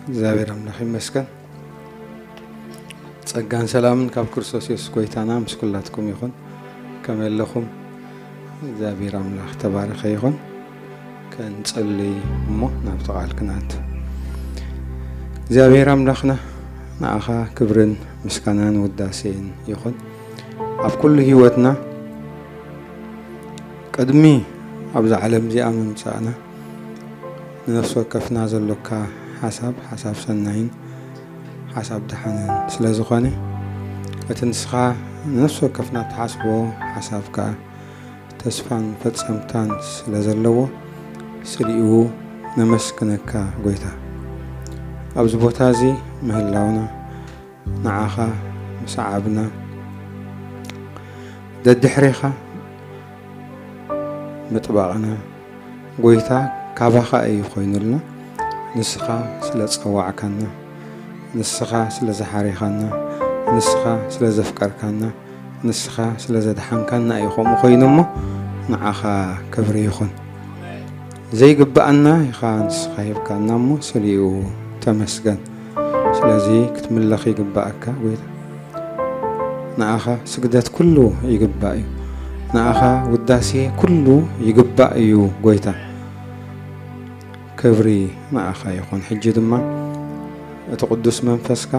እግዚኣብሔር ኣምላኽ ይመስገን። ጸጋን ሰላምን ካብ ክርስቶስ የሱስ ጎይታና ምስ ኩላትኩም ይኹን። ከመይ ኣለኹም? እግዚኣብሔር ኣምላኽ ተባረኸ ይኹን። ከንጽሊ እሞ ናብቲ ቃል ክናት። እግዚኣብሔር ኣምላኽና ንኣኻ ክብርን ምስጋናን ውዳሴን ይኹን። ኣብ ኩሉ ህይወትና ቅድሚ ኣብዛ ዓለም እዚኣ ምምጻእና ንነፍሲ ወከፍና ዘሎካ ሓሳብ፣ ሓሳብ ሰናይን ሓሳብ ደሓንን ስለ ዝኾነ፣ እቲ ንስኻ ንነፍሲ ወከፍና እትሓስቦ ሓሳብ ከኣ ተስፋን ፈጸምታን ስለ ዘለዎ፣ ስሊኡ ነመስግነካ ጎይታ። ኣብዚ ቦታ እዚ ምህላውና፣ ንዓኻ ምስዓብና፣ ደድሕሬኻ ምጥባቕና፣ ጎይታ ካባኻ እዩ ኮይኑልና። ንስኻ ስለ ጸዋዕካና፣ ንስኻ ስለ ዝሓሬኻና፣ ንስኻ ስለ ዘፍቀርካና፣ ንስኻ ስለ ዘድሓንካና እዩ ከምኡ ኮይኑ እሞ፣ ንዓኻ ክብሪ ይኹን። ዘይግብኣና ኢኻ ንስኻ ሂብካና እሞ፣ ስሊኡ ተመስገን። ስለዚ ክትምለኽ ይግብኣካ ጎይታ። ንኣኻ ስግደት ኩሉ ይግባእ እዩ። ንኣኻ ውዳሴ ኩሉ ይግባእ እዩ ጎይታ። ክብሪ ንኣኻ ይኹን። ሕጂ ድማ እቲ ቅዱስ መንፈስካ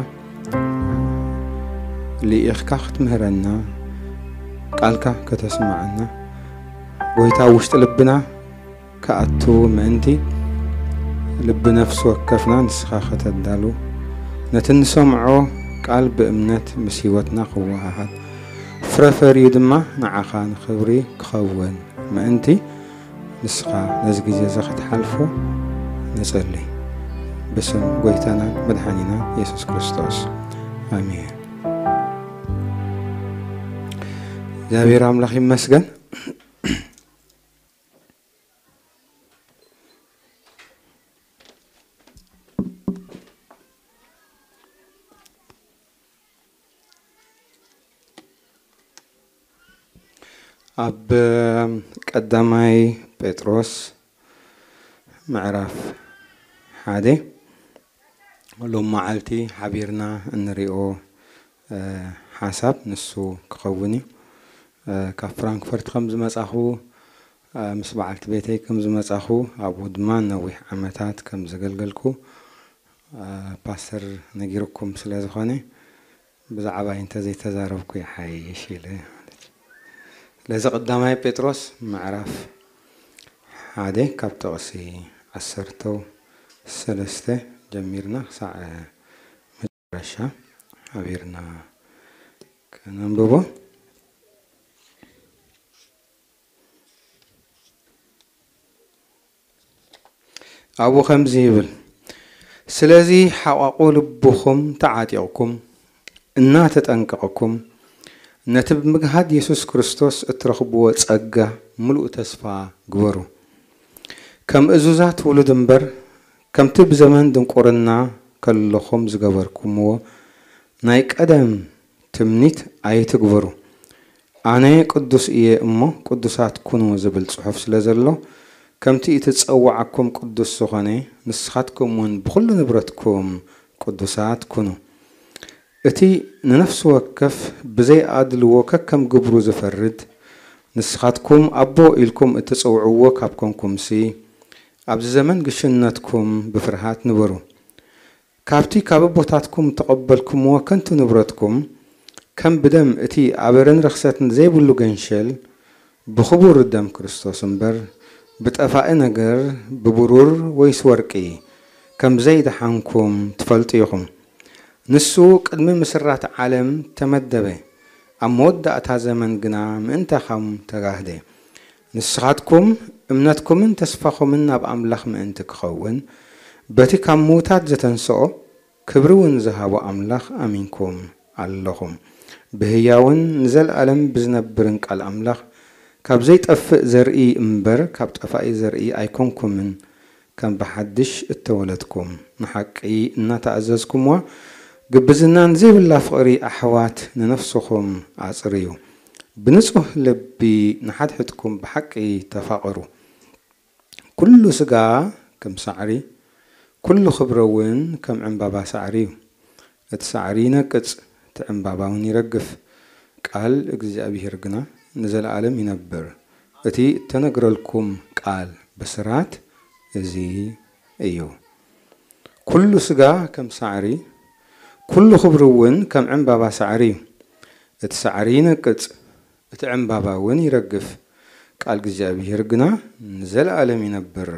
ልኢኽካ ክትምህረና፣ ቃልካ ከተስምዓና፣ ጎይታ ውሽጢ ልብና ክኣቱ ምእንቲ፣ ልቢ ነፍሲ ወከፍና ንስኻ ከተዳሉ፣ ነቲ እንሰምዖ ቃል ብእምነት ምስ ህይወትና ክወሃሃድ፣ ፍረ ፈርዩ ድማ ንዓኻ ንኽብሪ ክኸውን ምእንቲ፣ ንስኻ ነዚ ግዜ እዚ ክትሓልፎ ንጽሊ። ብስም ጎይታናን መድሓኒናን የሱስ ክርስቶስ፣ ኣሜን። እግዚኣብሔር ኣምላኽ ይመስገን። ኣብ ቀዳማይ ጴጥሮስ ምዕራፍ ሓደ ሎም መዓልቲ ሓቢርና እንሪኦ፣ እ፣ ሓሳብ ንሱ ክኸውን እዩ። እ፣ ካብ ፍራንክፈርት ከም ዝመጻኹ፣ እ፣ ምስ በዓልቲ ቤተይ ከም ዝመጻኹ፣ ኣብኡ ድማ ነዊሕ ዓመታት ከም ዘገልገልኩ፣ እ፣ ፓስተር ነጊርኩም ስለ ዝኾነ፣ ብዛዕባይ እንተዘይተዛረብኩ ይሓይሽ ኢለ ማለት እዩ። ስለዚ ቀዳማይ ጴጥሮስ ምዕራፍ ሓደ ካብ ጥቕሲ ዓሰርተ ሰለስተ ጀሚርና ክሳዕ መጨረሻ ሓቢርና ከነንብቦ። ኣብኡ ከምዚ ይብል፣ ስለዚ ሓቋቑ ልብኹም ተዓጢቕኩም፣ እናተጠንቀቕኩም፣ ነቲ ብምግሃድ የሱስ ክርስቶስ እትረኽብዎ ጸጋ ምሉእ ተስፋ ግበሩ። ከም እዙዛት ውሉድ እምበር፣ ከምቲ ብዘመን ድንቁርና ከለኹም ዝገበርኩምዎ ናይ ቀደም ትምኒት ኣይትግበሩ። ኣነ ቅዱስ እየ እሞ ቅዱሳት ኩኑ ዝብል ጽሑፍ ስለ ዘሎ፣ ከምቲ እቲ ዝጸውዓኩም ቅዱስ ዝኾነ፣ ንስኻትኩም እውን ብኹሉ ንብረትኩም ቅዱሳት ኩኑ። እቲ ንነፍሲ ወከፍ ብዘይ ኣድልዎ ከከም ግብሩ ዝፈርድ፣ ንስኻትኩም ኣቦ ኢልኩም እትጽውዕዎ ካብ ኮንኩምሲ፣ ኣብዚ ዘመን ግሽነትኩም ብፍርሃት ንበሩ። ካብቲ ካብ ኣቦታትኩም እተቐበልኩምዎ ከንቱ ንብረትኩም፣ ከም ብደም እቲ ኣበረን ርኽሰትን ዘይብሉ ገንሸል፣ ብኽቡር ደም ክርስቶስ እምበር፣ ብጠፋኢ ነገር፣ ብብሩር ወይስ ወርቂ፣ ከም ዘይደሓንኩም ትፈልጡ ኢኹም። ንሱ ቅድሚ ምስራት ዓለም ተመደበ፣ ኣብ መወዳእታ ዘመን ግና ምእንታኹም ተጋህደ። ንስኻትኩም እምነትኩምን ተስፋኹምን ናብ ኣምላኽ ምእንቲ ክኸውን፣ በቲ ካብ ምዉታት ዘተንስኦ፣ ክብሪ እውን ዝሃቦ ኣምላኽ ኣሚንኩም ኣለኹም። ብህያውን ንዘለኣለም ብዝነብርን ቃል ኣምላኽ፣ ካብ ዘይጠፍእ ዘርኢ እምበር፣ ካብ ጠፋኢ ዘርኢ ኣይኮንኩምን፣ ከም ብሓድሽ እተወለድኩም፣ ንሓቂ እናተኣዘዝኩምዋ፣ ግብዝናን ዘይብላ ፍቕሪ ኣሕዋት ንነፍስኹም ኣጽርዩ። ብንጹህ ልቢ ንሓድሕድኩም ብሓቂ ተፋቐሩ። ኩሉ ስጋ ከም ሳዕሪ፣ ኩሉ ክብሪ እውን ከም ዕምባባ ሳዕሪ እዩ። እቲ ሳዕሪ ይነቅጽ፣ እቲ ዕምባባ እውን ይረግፍ፣ ቃል እግዚኣብሄር ግና ንዘለኣለም ይነብር። እቲ እተነግረልኩም ቃል ብስራት እዚ እዩ። ኩሉ ስጋ ከም ሳዕሪ፣ ኩሉ ክብሪ እውን ከም ዕምባባ ሳዕሪ እዩ። እቲ ሳዕሪ ይነቅጽ፣ እቲ ዕምባባ እውን ይረግፍ፣ ቃል እግዚኣብሄር ግና ንዘለኣለም ይነብር።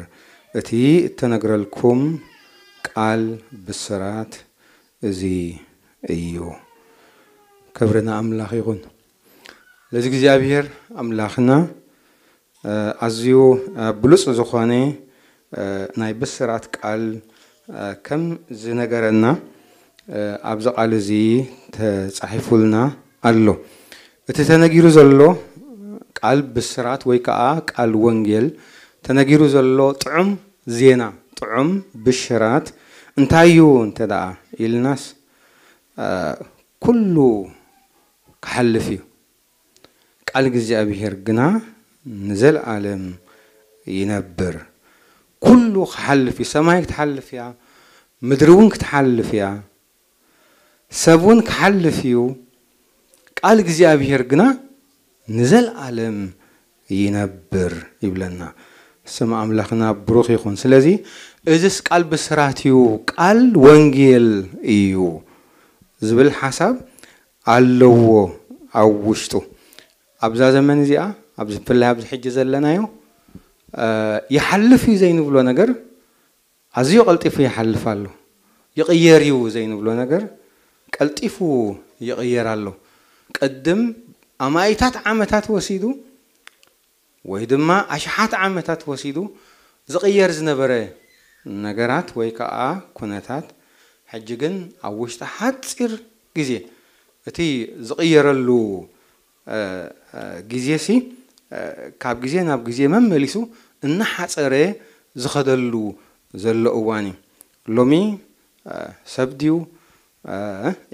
እቲ እተነግረልኩም ቃል ብስራት እዚ እዩ። ክብሪ ንኣምላኽ ይኹን። ለዚ እግዚኣብሄር ኣምላኽና ኣዝዩ ብሉጽ ዝኾነ ናይ ብስራት ቃል ከም ዝነገረና ኣብዚ ቃል እዚ ተጻሒፉልና ኣሎ። እቲ ተነጊሩ ዘሎ ቃል ብስራት ወይ ከዓ ቃል ወንጌል፣ ተነጊሩ ዘሎ ጥዑም ዜና፣ ጥዑም ብሽራት እንታይ እዩ እንተ ደኣ ኢልናስ፣ ኩሉ ክሓልፍ እዩ። ቃል እግዚኣብሄር ግና ንዘለኣለም ይነብር። ኩሉ ክሓልፍ እዩ። ሰማይ ክትሓልፍ እያ፣ ምድሪ እውን ክትሓልፍ እያ፣ ሰብ እውን ክሓልፍ እዩ። ቃል እግዚኣብሄር ግና ንዘለኣለም ይነብር ይብለና። ስም ኣምላኽና ብሩኽ ይኹን። ስለዚ እዚስ ቃል ብስራት እዩ፣ ቃል ወንጌል እዩ ዝብል ሓሳብ ኣለዎ ኣብ ውሽጡ። ኣብዛ ዘመን እዚኣ፣ ኣብዚ፣ ብፍላይ ኣብዚ ሕጂ ዘለናዮ፣ ይሓልፍ እዩ ዘይንብሎ ነገር ኣዝዩ ቀልጢፉ ይሓልፍ ኣሎ። ይቕየር እዩ ዘይንብሎ ነገር ቀልጢፉ ይቕየር ኣሎ። ቅድም ኣማኢታት ዓመታት ወሲዱ ወይ ድማ ኣሽሓት ዓመታት ወሲዱ ዝቕየር ዝነበረ ነገራት ወይ ከዓ ኩነታት፣ ሕጂ ግን ኣብ ውሽጢ ሓፂር ግዜ እቲ ዝቕየረሉ ግዜሲ ካብ ግዜ ናብ ግዜ መመሊሱ እናሓፀረ ዝኸደሉ ዘሎ እዋን እዩ። ሎሚ ሰብ ድዩ፣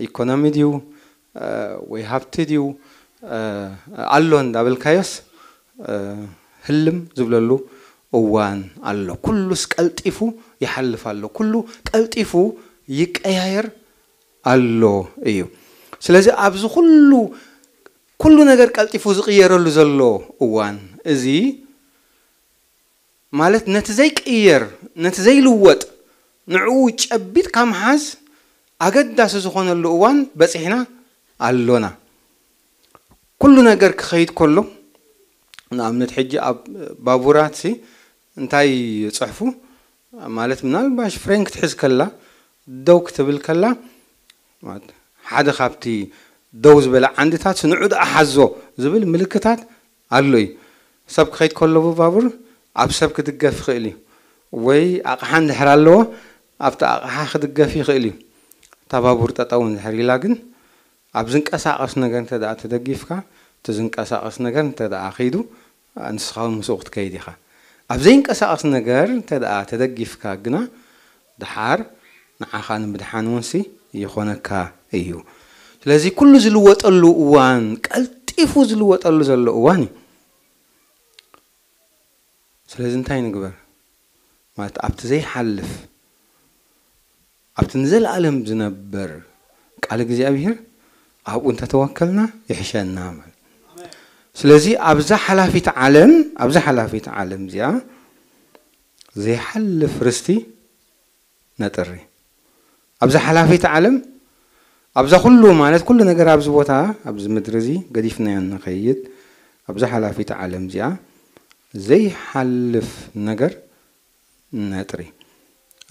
ኢኮኖሚ ድዩ፣ ወይ ሃብቲ ድዩ ኣሎ እንዳበልካዮስ ህልም ዝብለሉ እዋን ኣሎ። ኩሉስ ቀልጢፉ ይሓልፍ ኣሎ። ኩሉ ቀልጢፉ ይቀያየር ኣሎ እዩ። ስለዚ ኣብዚ ኩሉ፣ ኩሉ ነገር ቀልጢፉ ዝቕየረሉ ዘሎ እዋን እዚ፣ ማለት ነቲ ዘይቅየር፣ ነቲ ዘይልወጥ፣ ንዕኡ ጨቢጥካ ምሓዝ ኣገዳሲ ዝኾነሉ እዋን በፂሕና ኣሎና። ኩሉ ነገር ክኸይድ ከሎ፣ ንኣብነት ሕጂ ኣብ ባቡራት ሲ እንታይ ይፅሕፉ? ማለት ምናልባሽ ፍሬን ክትሕዝ ከላ፣ ደው ክትብል ከላ፣ ማለት ሓደ ካብቲ ደው ዝበለ ዓንድታት ንዑ ደኣ ሓዞ ዝብል ምልክታት ኣሎ እዩ። ሰብ ክኸይድ ከሎ ብባቡር ኣብ ሰብ ክድገፍ ይኽእል እዩ፣ ወይ ኣቕሓ እንድሕር ኣለዎ ኣብቲ ኣቕሓ ክድገፍ ይኽእል እዩ። እታ ባቡር ጠጠው እንድሕር ኢላ ግን ኣብ ዝንቀሳቐስ ነገር እንተ ደኣ ተደጊፍካ፣ እቲ ዝንቀሳቐስ ነገር እንተ ደኣ ከይዱ፣ ንስኻ እውን ምስኡ ክትከይድ ኢኻ። ኣብ ዘይንቀሳቐስ ነገር እንተ ደኣ ተደጊፍካ ግና፣ ደሓር ንዓኻ ንምድሓን እውን ሲ ይኾነካ እዩ። ስለዚ ኩሉ ዝልወጠሉ እዋን፣ ቀልጢፉ ዝልወጠሉ ዘሎ እዋን እዩ። ስለዚ እንታይ ንግበር? ማለት ኣብቲ ዘይሓልፍ፣ ኣብቲ ንዘለኣለም ዝነብር ቃል እግዚኣብሔር ኣብኡ እንተተወከልና ይሕሸና ማለት። ስለዚ ኣብዛ ሓላፊት ዓለም፣ ኣብዛ ሓላፊት ዓለም እዚኣ ዘይሓልፍ ርስቲ ነጥሪ። ኣብዛ ሓላፊት ዓለም፣ ኣብዛ ኩሉ ማለት ኩሉ ነገር ኣብዚ ቦታ፣ ኣብዚ ምድሪ እዚ ገዲፍናዮ ንኸይድ፣ ኣብዛ ሓላፊት ዓለም እዚኣ ዘይሓልፍ ነገር ነጥሪ።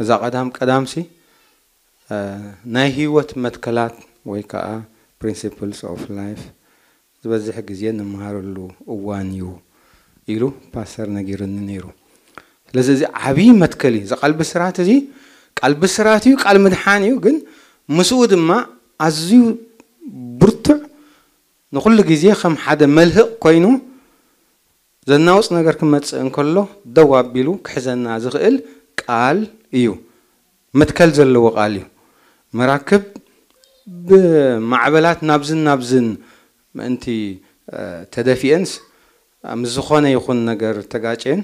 እዛ ቀዳም ቀዳምሲ፣ እ፣ ናይ ህይወት መትከላት ወይ ከዓ principles of life ዝበዝሕ ግዜ እንመሃረሉ እዋን እዩ ኢሉ ፓስተር ነጊሩኒ ነይሩ። ስለዚ እዚ ዓብዪ መትከል እዩ። እዚ ቃል ብስራት እዚ፣ ቃል ብስራት እዩ፣ ቃል ምድሓን እዩ፣ ግን ምስኡ ድማ ኣዝዩ ብርቱዕ፣ ንኹሉ ግዜ ከም ሓደ መልህቕ ኮይኑ ዘናውጽ ነገር ክመጽእ እንከሎ ደው ኣቢሉ ክሕዘና ዝኽእል ቃል እዩ። መትከል ዘለዎ ቃል እዩ። መራክብ ብማዕበላት ናብዝን ናብዝን ምእንቲ፣ እ፣ ተደፊአንስ፣ ምስ ዝኾነ ይኹን ነገር ተጋጭየን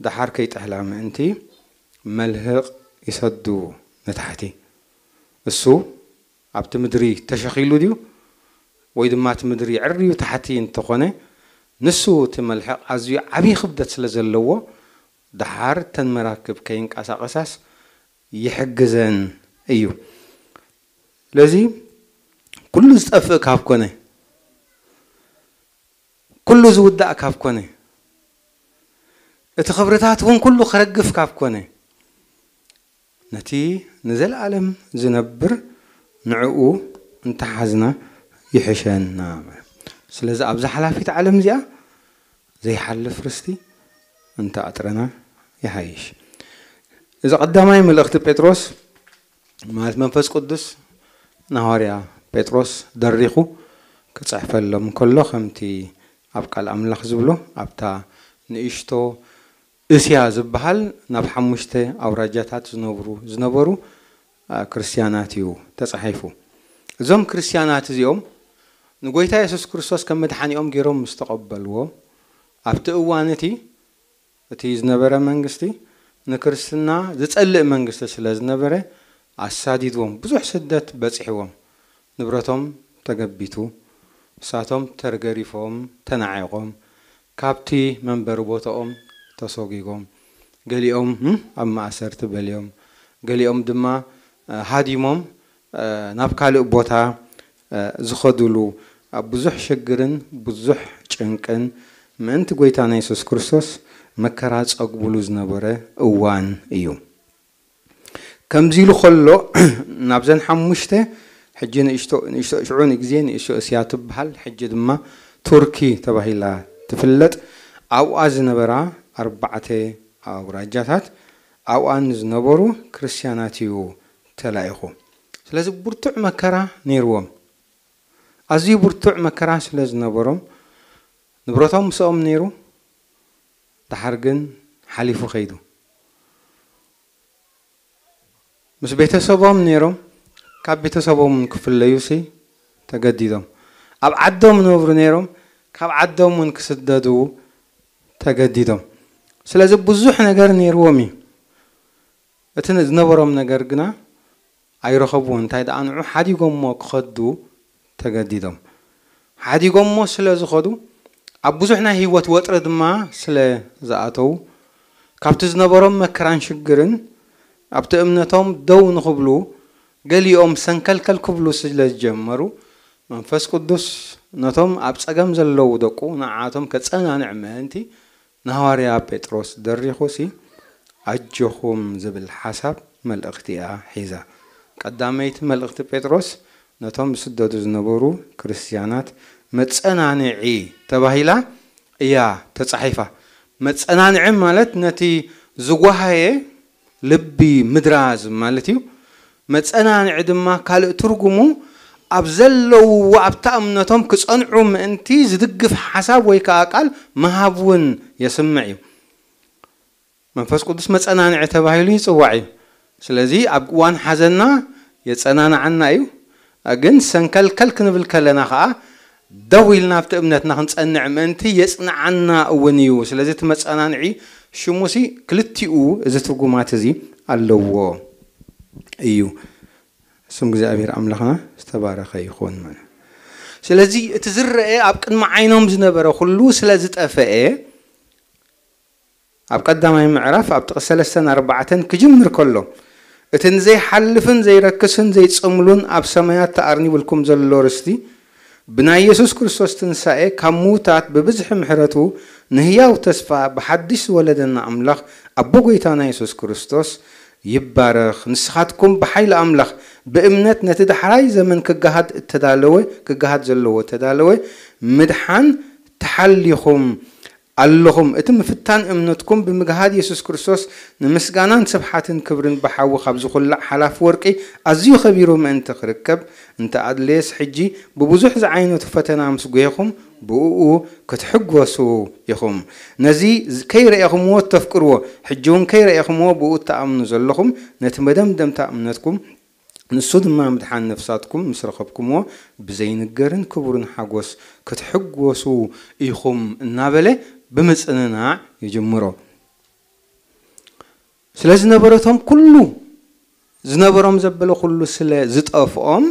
ደሓር ከይጥሕላ ምእንቲ መልህቕ ይሰዱ ንታሕቲ። እሱ ኣብቲ ምድሪ ተሸኺሉ ድዩ ወይ ድማ እቲ ምድሪ ዕርዩ ታሕቲ እንተኾነ፣ ንሱ እቲ መልሕቕ ኣዝዩ ዓብዪ ክብደት ስለ ዘለዎ፣ ደሓር እተን መራክብ ከይንቀሳቐሳስ ይሕግዘን እዩ። ስለዚ ኩሉ ዝጠፍእ ካብ ኮነ፣ ኩሉ ዝውዳእ ካብ ኮነ፣ እቲ ክብርታት እውን ኩሉ ክረግፍ ካብ ኮነ፣ ነቲ ንዘለኣለም ዝነብር ንዕኡ እንተሓዝና ይሕሸና። ስለዚ ኣብዛ ሓላፊት ዓለም እዚኣ ዘይሓልፍ ርስቲ እንተኣጥረና ይሓይሽ። እዚ ቀዳማይ መልእኽቲ ጴጥሮስ፣ ማለት መንፈስ ቅዱስ ንሃዋርያ ጴጥሮስ ደሪኹ ክጽሕፈሎም ከሎ፣ ከምቲ ኣብ ቃል ኣምላኽ ዝብሎ፣ ኣብታ ንእሽቶ እስያ ዝበሃል ናብ ሓሙሽተ ኣውራጃታት ዝነብሩ፣ ዝነበሩ፣ አ፣ ክርስትያናት እዩ ተጻሒፉ። እዞም ክርስትያናት እዚኦም ንጎይታ የሱስ ክርስቶስ ከም መድሓኒኦም ገይሮም ምስ ተቐበልዎ፣ ኣብቲ እዋን እቲ፣ እቲ ዝነበረ መንግስቲ ንክርስትና ዝጸልእ መንግስቲ ስለ ዝነበረ፣ ኣሳዲድዎም፣ ብዙሕ ስደት በጺሕዎም። ንብረቶም ተገቢቱ፣ ንሳቶም ተገሪፎም፣ ተናዒቖም፣ ካብቲ መንበሪ ቦታኦም ተሰጒጎም፣ ገሊኦም፣ እም፣ ኣብ ማእሰርቲ በልዮም፣ ገሊኦም ድማ፣ እ፣ ሃዲሞም፣ እ፣ ናብ ካልእ ቦታ፣ እ፣ ዝኸዱሉ፣ ኣብ ብዙሕ ሽግርን ብዙሕ ጭንቅን ምእንቲ ጎይታና የሱስ ክርስቶስ መከራ ጸግቡሉ ዝነበረ እዋን እዩ። ከምዚ ኢሉ ከሎ፣ ናብዘን ሓሙሽተ፣ ሕጂ ንእሽቶ፣ ንእሽቶ፣ ሽዑ ንግዜ ንእሽቶ እስያ ትበሃል፣ ሕጂ ድማ ቱርኪ ተባሂላ ትፍለጥ፣ ኣብኣ ዝነበራ ኣርባዕተ ኣውራጃታት፣ ኣብኣን ዝነበሩ ክርስትያናት እዩ ተላኢኹ። ስለዚ ብርቱዕ መከራ ነይርዎም። ኣዝዩ ብርቱዕ መከራ ስለ ዝነበሮም፣ ንብረቶም ምስኦም ነይሩ፣ ደሓር ግን ሓሊፉ ከይዱ። ምስ ቤተሰቦም ነይሮም፣ ካብ ቤተሰቦም ክፍለዩሲ ተገዲዶም። ኣብ ዓዶም ነብሩ ነይሮም፣ ካብ ዓዶም እውን ክስደዱ ተገዲዶም። ስለዚ ብዙሕ ነገር ነይርዎም እዩ። እቲ ዝነበሮም ነገር ግና ኣይረኸብዎን። እንታይ ደኣ፣ ንዑ ሓዲጎሞ ክኸዱ ተገዲዶም። ሓዲጎሞ ስለ ዝኸዱ፣ ኣብ ብዙሕ ናይ ህይወት ወጥሪ ድማ ስለ ዝኣተዉ፣ ካብቲ ዝነበሮም መከራን ሽግርን፣ ኣብቲ እምነቶም ደው ንኽብሉ፣ ገሊኦም ሰንከልከል ክብሉ ስለ ዝጀመሩ፣ መንፈስ ቅዱስ ነቶም ኣብ ጸገም ዘለዉ ደቁ ንዓቶም ከጸናንዕ ምእንቲ፣ ንሃዋርያ ጴጥሮስ ደሪኹሲ፣ ኣጆኹም ዝብል ሓሳብ መልእኽቲ እያ ሒዛ። ቀዳመይቲ መልእኽቲ ጴጥሮስ ነቶም ዝስደዱ ዝነበሩ ክርስትያናት መጸናንዒ ተባሂላ እያ ተጻሒፋ። መጸናንዒ ማለት ነቲ ዝጓሃየ ልቢ ምድራዝ ማለት እዩ። መጸናንዒ ድማ ካልእ ትርጉሙ፣ ኣብ ዘለውዎ ኣብታ እምነቶም ክጸንዑ ምእንቲ ዝድግፍ ሓሳብ ወይ ከኣ ቃል ምሃብ እውን የስምዕ እዩ። መንፈስ ቅዱስ መጸናንዒ ተባሂሉ ይጽዋዕ እዩ። ስለዚ ኣብ እዋን ሓዘንና የጸናንዓና እዩ። ግን ሰንከልከል ክንብል ከለና ከኣ ደው ኢልና ኣብቲ እምነትና ክንጸንዕ ምእንቲ የጽንዓና እውን እዩ። ስለዚ እቲ መጸናንዒ ሽሙሲ ክልቲኡ እዚ ትርጉማት እዚ ኣለዎ እዩ። ስም እግዚኣብሔር ኣምላኽና ዝተባረኸ ይኹን ማለት። ስለዚ እቲ ዝረአ ኣብ ቅድሚ ዓይኖም ዝነበረ ኩሉ ስለ ዝጠፈአ፣ ኣብ ቀዳማይ ምዕራፍ ኣብ ጥቕሲ ሰለስተን ኣርባዕተን ክጅምር ከሎ፣ እቲ ንዘይሓልፍን ዘይረክስን ዘይጽምሉን ኣብ ሰማያት ተኣርኒቡልኩም ዘሎ ርስቲ፣ ብናይ የሱስ ክርስቶስ ትንሳኤ ካብ ምዉታት ብብዝሒ ምሕረቱ ንህያው ተስፋ ብሓድሽ ዝወለደና ኣምላኽ ኣቦ ጐይታና የሱስ ክርስቶስ ይባረኽ። ንስኻትኩም ብሓይሊ ኣምላኽ ብእምነት ነቲ ዳሕራይ ዘመን ክገሃድ እተዳለወ፣ ክገሃድ ዘለዎ እተዳለወ ምድሓን ተሓሊኹም ኣለኹም። እቲ ምፍታን እምነትኩም ብምግሃድ የሱስ ክርስቶስ ንምስጋናን ስብሓትን ክብርን ብሓዊ ካብ ዝኹላዕ ሓላፍ ወርቂ ኣዝዩ ኸቢሩ ምእንቲ ክርከብ እንተ ኣድለየስ፣ ሕጂ ብብዙሕ ዝዓይነቱ ፈተና ምስ ጒሄኹም ብእኡ ክትሕጎሱ ኢኹም። ነዚ ከይረኤኹምዎ እተፍቅርዎ፣ ሕጂ እውን ከይረኤኹምዎ ብእኡ እትኣምኑ ዘለኹም፣ ነቲ መደምደምታ እምነትኩም፣ ንሱ ድማ ምድሓን ነፍሳትኩም ምስ ረኸብኩምዎ፣ ብዘይንገርን ክቡርን ሓጎስ ክትሕጎሱ ኢኹም እናበለ ብምጽንናዕ ይጅምሮ። ስለ ዝነበረቶም ኩሉ ዝነበሮም ዘበለ ኩሉ ስለ ዝጠፍኦም፣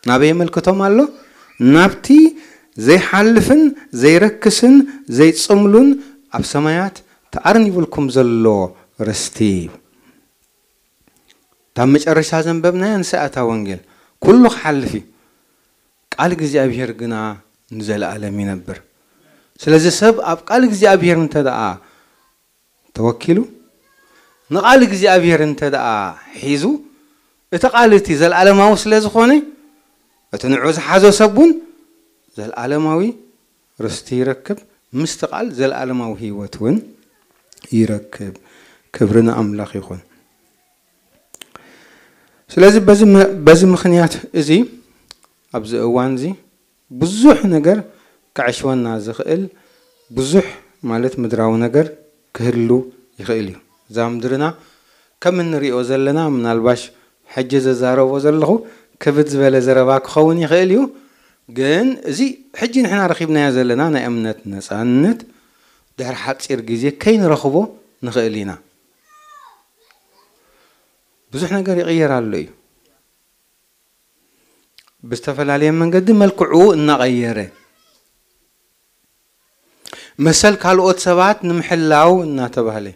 ናበይ የመልክቶም ኣሎ? ናብቲ ዘይሓልፍን ዘይረክስን ዘይጽምሉን ኣብ ሰማያት ተኣርኒቡልኩም ዘሎ ርስቲ እዩ። እታ መጨረሻ ዘንበብናያ ንሳ እታ ወንጌል። ኩሉ ክሓልፍ እዩ፣ ቃል እግዚኣብሔር ግና ንዘለኣለም ይነብር። ስለዚ ሰብ ኣብ ቃል እግዚኣብሔር እንተ ደኣ ተወኪሉ፣ ንቓል እግዚኣብሔር እንተ ደኣ ሒዙ፣ እቲ ቃል እቲ ዘለኣለማዊ ስለ ዝኾነ፣ እቲ ንዑ ዝሓዞ ሰብ እውን ዘለኣለማዊ ርስቲ ይረክብ፣ ምስቲ ቃል ዘለኣለማዊ ህይወት እውን ይረክብ። ክብሪ ንኣምላኽ ይኹን። ስለዚ በዚ ም-፣ በዚ ምኽንያት እዚ ኣብዚ እዋን እዚ ብዙሕ ነገር ከዕሽወና ዝኽእል ብዙሕ ማለት ምድራዊ ነገር ክህሉ ይኽእል እዩ። እዛ ምድርና ከም እንሪኦ ዘለና ምናልባሽ ሕጂ ዘዛረቦ ዘለኹ ክብድ ዝበለ ዘረባ ክኸውን ይኽእል እዩ። ግን እዚ ሕጂ ንሕና ረኺብናዮ ዘለና ናይ እምነት ነፃነት ድሕሪ ሓፂር ግዜ ከይንረኽቦ ንኽእል ኢና። ብዙሕ ነገር ይቕየር ኣሎ እዩ። ብዝተፈላለየ መንገዲ መልክዑ እናቐየረ፣ መሰል ካልኦት ሰባት ንምሕላው እናተባህለ፣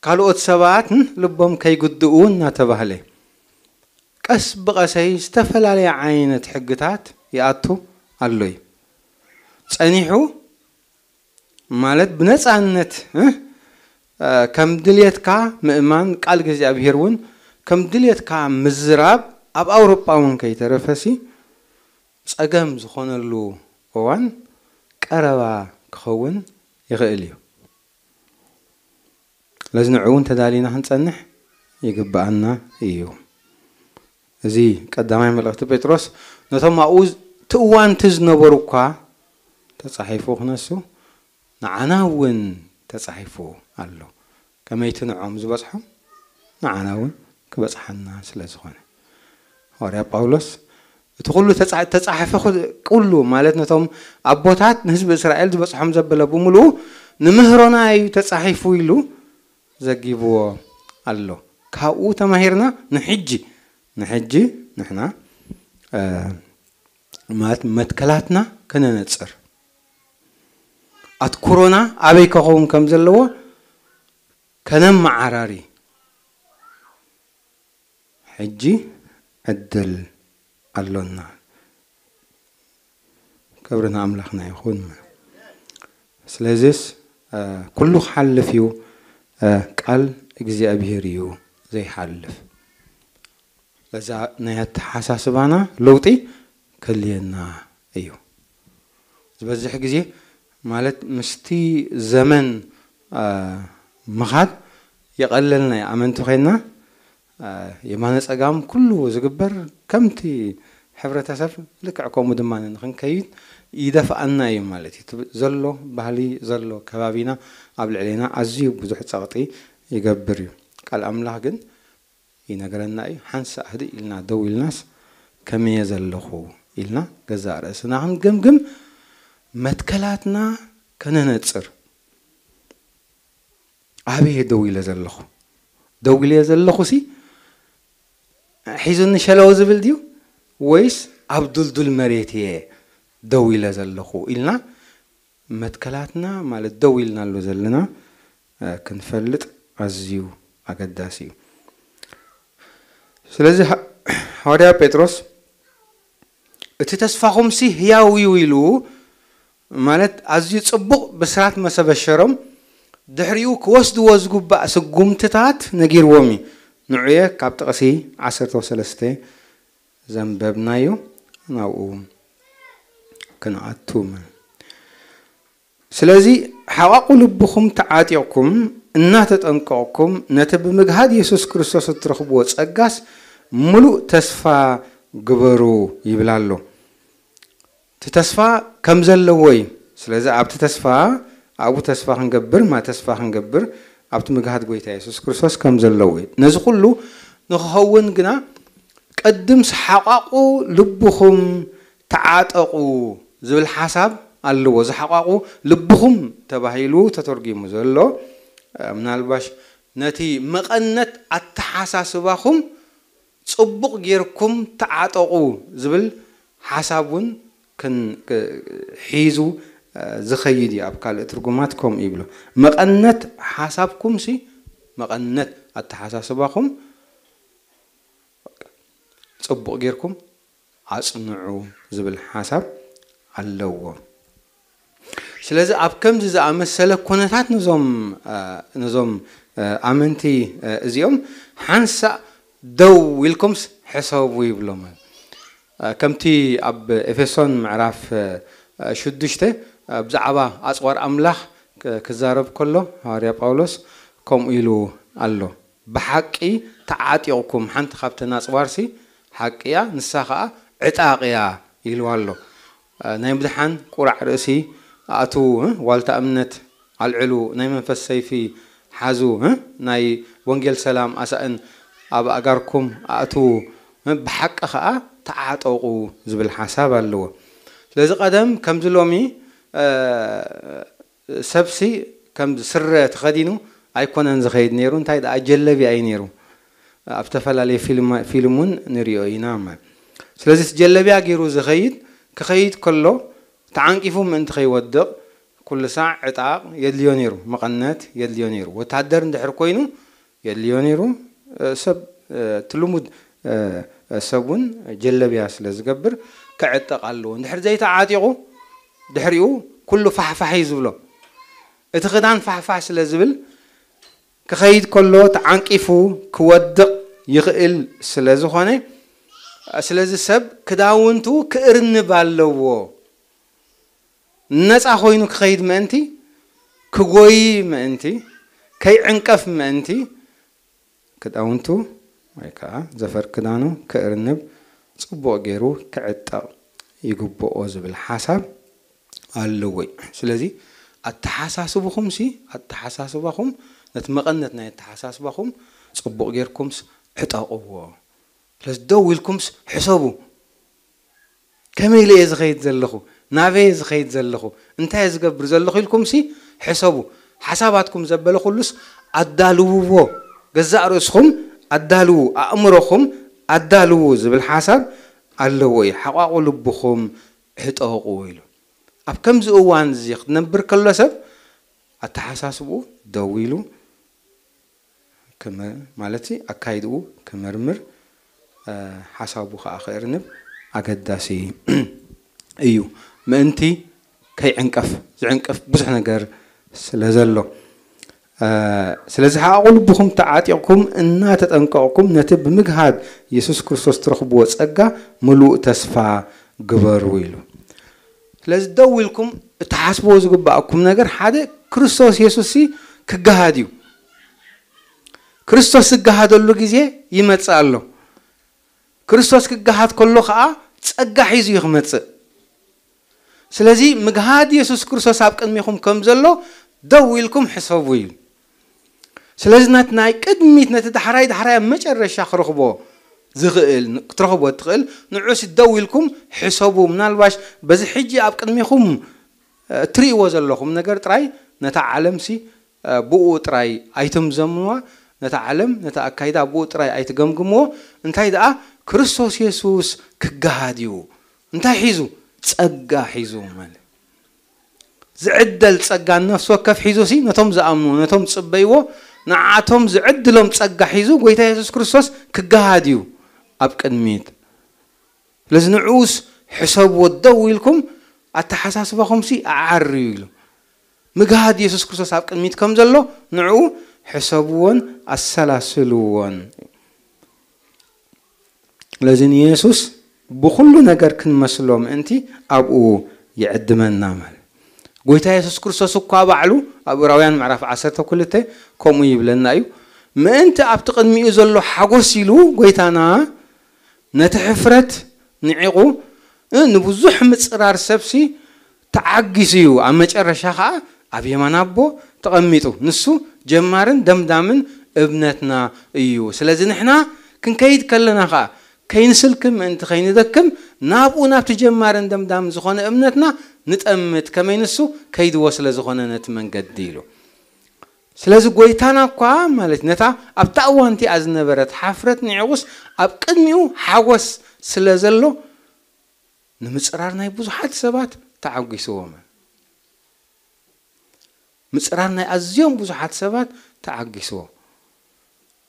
ካልኦት ሰባት ልቦም ከይጉድኡ እናተባህለ፣ ቀስ ብቐሰይ ዝተፈላለየ ዓይነት ሕግታት ይኣቱ ኣሎ እዩ። ጸኒሑ ማለት ብነጻነት፣ እ፣ እ፣ ከም ድልየትካ ምእማን ቃል እግዚኣብሔር እውን ከም ድልየትካ ምዝራብ ኣብ ኣውሮጳ እውን ከይተረፈሲ ጸገም ዝኾነሉ እዋን ቀረባ ክኸውን ይኽእል እዩ። ስለዚ ንዕኡ እውን ተዳሊና ክንጸንሕ ይግብኣና እዩ። እዚ ቀዳማይ መልእኽቲ ጴጥሮስ ነቶም ኣብኡ እቲ እዋን እቲ ዝነበሩ እኳ ተጻሒፉ ክነሱ ንዓና እውን ተጻሒፉ ኣሎ። ከመይ እቲ ንዖም ዝበጽሖም ንዓና እውን ክበጽሓና ስለ ዝኾነ። ሃዋርያ ጳውሎስ እቲ ኩሉ ተጻ-፣ ተጻሕፈ ኩ-፣ ኩሉ ማለት ነቶም ኣቦታት ንህዝቢ እስራኤል ዝበጽሖም ዘበለ ብምሉኡ ንምህሮና እዩ ተጻሒፉ ኢሉ ዘጊብዎ ኣሎ። ካብኡ ተማሂርና ንሕጂ፣ ንሕጂ ንሕና፣ እ፣ ማለት መትከላትና ከነነጽር፣ ኣትኩሮና ኣበይ ከኸውን ከም ዘለዎ ከነመዓራሪ ሕጂ ዕድል ኣሎና። ክብሪ ንኣምላኽና ይኹን። ስለዚስ፣ እ፣ ኩሉ ክሓልፍ እዩ፣ እ፣ ቃል እግዚኣብሔር እዩ ዘይሓልፍ። ለዛ ናይ ኣተሓሳስባና ለውጢ ከልየና እዩ። ዝበዝሕ ግዜ ማለት ምስቲ ዘመን፣ እ፣ ምኻድ የቐለልና እዩ። ኣመንቲ ኮይንና፣ እ፣ የማነ ጸጋም ኩሉ ዝግበር ከምቲ ሕብረተሰብ ልክዕ ከምኡ ድማ ንኽንከይድ ይደፍኣና እዩ ማለት እዩ። እቲ ዘሎ ባህሊ ዘሎ ከባቢና ኣብ ልዕሌና ኣዝዩ ብዙሕ ጸቕጢ ይገብር እዩ። ቃል ኣምላኽ ግን ይነግረና እዩ። ሓንሳእ ህድእ ኢልና ደው ኢልናስ ከመየ ዘለኹ ኢልና ገዛእ ርእስና ክንግምግም መትከላትና ከነነጽር ኣበየ ደው ኢለ ዘለኹ? ደው ኢለ ዘለኹ ሲ ሒዙኒ ሸለው ዝብል ድዩ ወይስ ኣብ ዱልዱል መሬት እየ ደው ኢለ ዘለኹ ኢልና መትከላትና ማለት ደው ኢልናሉ ዘለና፣ እ፣ ክንፈልጥ ኣዝዩ ኣገዳሲ እዩ። ስለዚ ሃ-፣ ሃዋርያ ጴጥሮስ እቲ ተስፋኹምሲ ህያው እዩ ኢሉ ማለት ኣዝዩ ጽቡቕ ብስራት መሰበሸሮም ድሕሪኡ ክወስድዎ ዝግባእ ስጉምትታት ነጊርዎም እዩ። ንዑየ ካብ ጥቕሲ ዓሰርተ ሰለስተ ዘንበብናዮ ናብኡ ክንኣቱ። ስለዚ ሓቋቑ ልብኹም ተዓጢቕኩም እናተጠንቀቕኩም ነቲ ብምግሃድ የሱስ ክርስቶስ እትረኽብዎ ጸጋስ ምሉእ ተስፋ ግበሩ ይብል ኣሎ። እቲ ተስፋ ከም ዘለዎ እዩ። ስለዚ ኣብቲ ተስፋ፣ ኣብኡ ተስፋ ክንገብር፣ ማ ተስፋ ክንገብር ኣብቲ ምግሃድ ጎይታ የሱስ ክርስቶስ ከም ዘለዎ እዩ። ነዚ ኩሉ ንክኸውን ግና ቅድም ሰሓቋቑ ልብኹም ተዓጠቑ ዝብል ሓሳብ ኣለዎ። ዝሓቋቑ ልብኹም ተባሂሉ ተተርጒሙ ዘሎ፣ እ፣ ምናልባሽ ነቲ መቐነት ኣተሓሳስባኹም ጽቡቕ ጌርኩም ተዓጠቑ ዝብል ሓሳብ እውን ክን- ክ- ሒዙ እ፣ ዝኸይድ እዩ። ኣብ ካልእ ትርጉማት ከምኡ ይብሎ። መቐነት ሓሳብኩም ሲ፣ መቐነት ኣተሓሳስባኹም ጽቡቕ ጌርኩም ኣጽንዑ ዝብል ሓሳብ ኣለዎ። ስለዚ ኣብ ከምዚ ዝኣመሰለ ኩነታት ነዞም እ፣ ነዞም እ፣ ኣመንቲ እ፣ እዚኦም ሓንሳእ ደው ኢልኩምስ ሕሰቡ ይብሎም። እ፣ ከምቲ ኣብ ኤፌሶን ምዕራፍ እ፣ ሽዱሽተ እ፣ ብዛዕባ ኣጽዋር ኣምላኽ ክ- ክዛረብ ከሎ ሃዋርያ ጳውሎስ ከምኡ ኢሉ ኣሎ። ብሓቂ ተዓጢቕኩም፣ ሓንቲ ካብተን ኣጽዋርሲ ሓቂ እያ፣ ንሳ ኸኣ ዕጣቕ እያ ኢልዋ ኣሎ። እ፣ ናይ ምድሓን ቁራዕ ርእሲ ኣእትዉ፣ እ፣ ዋልታ እምነት ኣልዕሉ፣ ናይ መንፈስ ሰይፊ ሓዙ፣ እ፣ ናይ ወንጌል ሰላም ኣሳእን ኣብ ኣእጋርኩም ኣእትዉ፣ እ፣ ብሓቂ ኸኣ ተዓጠቑ ዝብል ሓሳብ ኣለዎ። ስለዚ ቀደም ከምዚ ሎሚ እ፣ ሰብሲ ከም ስረ ተኸዲኑ ኣይኮነን ዝኸይድ ነይሩ፣ እንታይ ደኣ ጀለብያ እዩ ነይሩ። ኣብ ዝተፈላለየ ፊልም ፊልም እውን ንሪኦ ኢና ማለት። ስለዚ እቲ ጀለብያ ገይሩ ዝኸይድ ክኸይድ ከሎ ተዓንቂፉ ምእንቲ ከይወድቕ ኩሉ ሳዕ ዕጣቕ የድልዮ ነይሩ፣ መቐነት የድልዮ ነይሩ። ወታደር እንድሕር ኮይኑ የድልዮ ነይሩ። ሰብ እቲ ልሙድ ሰብ እውን ጀለብያ ስለ ዝገብር ክዕጠቕ ኣለዎ። እንድሕር ዘይተዓጢቑ ድሕሪኡ ኩሉ ፋሕፋሕ እዩ ዝብሎ። እቲ ክዳን ፋሕፋሕ ስለ ዝብል ክኸይድ ከሎ ተዓንቂፉ ክወድቕ ይኽእል ስለ ዝኾነ፣ ስለዚ ሰብ ክዳውንቱ ክእርንብ ኣለዎ። ነፃ ኮይኑ ክኸይድ ምእንቲ፣ ክጎይ ምእንቲ፣ ከይዕንቀፍ ምእንቲ ክዳውንቱ ወይ ከዓ ዘፈር ክዳኑ ክእርንብ፣ ፅቡቕ ገይሩ ክዕጠቕ ይግብኦ ዝብል ሓሳብ ኣለዎ። ስለዚ ኣተሓሳስብኹምሲ፣ ኣተሓሳስባኹም፣ ነቲ መቐነት ናይ ኣተሓሳስባኹም ፅቡቕ ጌርኩምስ ዕጠቕዎ። ስለዚ ደው ኢልኩምስ ሕሰቡ። ከመይ ኢለ እየ ዝኸይድ ዘለኹ? ናበይ እየ ዝኸይድ ዘለኹ? እንታይ እየ ዝገብር ዘለኹ ኢልኩምሲ ሕሰቡ። ሓሳባትኩም ዘበለ ኩሉስ ኣዳልውዎ። ገዛእ ርእስኹም ኣዳልዉ፣ ኣእምሮኹም ኣዳልዉ ዝብል ሓሳብ ኣለዎ እዩ። ሓቋቑ ልብኹም ዕጠቑ ኢሉ። ኣብ ከምዚ እዋን እዚ ክትነብር ከሎ ሰብ ኣተሓሳስብኡ ደው ኢሉ ክመ- ማለት ኣካይድኡ ክምርምር፣ እ፣ ሓሳቡ ከዓ ክእርንብ ኣገዳሲ እዩ። ምእንቲ ከይዕንቀፍ፣ ዝዕንቅፍ ብዙሕ ነገር ስለ ዘሎ፣ እ፣ ስለዚ ሓቑ ልብኹም ተዓጢቕኩም እናተጠንቀቕኩም ነቲ ብምግሃድ የሱስ ክርስቶስ ትረኽብዎ ጸጋ ምሉእ ተስፋ ግበሩ ኢሉ። ስለዚ ደው ኢልኩም እትሓስብዎ ዝግባኣኩም ነገር ሓደ ክርስቶስ የሱስ ሲ ክገሃድ እዩ። ክርስቶስ ዝገሃደሉ ግዜ ይመጽእ ኣሎ። ክርስቶስ ክገሃድ ከሎ ኸዓ ጸጋ ሒዙ እዩ ክመጽእ። ስለዚ ምግሃድ የሱስ ክርስቶስ ኣብ ቅድሚኹም ከም ዘሎ ደው ኢልኩም ሕሰቡ እዩ። ስለዚ ነቲ ናይ ቅድሚት ነቲ ዳሕራይ ዳሕራይ ኣብ መጨረሻ ክረኽቦ ዝኽእል ክትረኽቦ እትኽእል ንዑ ሲ ደው ኢልኩም ሕሰቡ። ምናልባሽ በዚ ሕጂ ኣብ ቅድሚኹም እትርእይዎ ዘለኹም ነገር ጥራይ ነታ ዓለም ሲ ብኡ ጥራይ ኣይትምዘምዋ። ነታ ዓለም ነታ ኣካይዳ ብኡ ጥራይ ኣይትገምግምዎ። እንታይ ደኣ ክርስቶስ የሱስ ክገሃድ እዩ። እንታይ ሒዙ? ጸጋ ሒዙ ማለት ዝዕደል ጸጋ ነፍሲ ወከፍ ሒዙ ሲ ነቶም ዝኣምኑ ነቶም ዝጽበይዎ ንዓቶም ዝዕድሎም ጸጋ ሒዙ ጎይታ የሱስ ክርስቶስ ክገሃድ እዩ ኣብ ቅድሚት። ስለዚ ንዑስ ሕሰብዎ ደው ኢልኩም ኣተሓሳስባኹም ሲ ኣዓርዩ ኢሉ ምግሃድ የሱስ ክርስቶስ ኣብ ቅድሚት ከም ዘሎ ንዑ ሕሰብዎን ኣሰላስልዎን። ስለዚ ንየሱስ ብኹሉ ነገር ክንመስሎ ምእንቲ ኣብኡ ይዕድመና ማለት። ጎይታ የሱስ ክርስቶስ እኳ ባዕሉ ኣብ ዕብራውያን ምዕራፍ ዓሰርተ ክልተ ከምኡ ይብለና እዩ። ምእንቲ ኣብቲ ቅድሚኡ ዘሎ ሓጎስ ኢሉ ጎይታና ነቲ ሕፍረት ንዒቑ ንብዙሕ ምጽራር ሰብሲ ተዓጊሱ እዩ። ኣብ መጨረሻ ኸዓ ኣብ የማን ኣቦ ተቐሚጡ። ንሱ ጀማርን ደምዳምን እምነትና እዩ። ስለዚ ንሕና ክንከይድ ከለና ኸዓ ከይንስልክም ምእንቲ ከይንደክም ናብኡ ናብቲ ጀማርን ደምዳምን ዝኾነ እምነትና ንጠምት። ከመይ ንሱ ከይድዎ ስለ ዝኾነ ነቲ መንገዲ ኢሉ። ስለዚ ጎይታና እኳ ማለት ነታ ኣብታ እዋን እቲኣ ዝነበረት ሓፍረት ንዕቑስ ኣብ ቅድሚኡ ሓጎስ ስለ ዘሎ ንምጽራር ናይ ብዙሓት ሰባት ተዓጒስዎም። ምጽራር ናይ ኣዝዮም ብዙሓት ሰባት ተዓጊስዎ።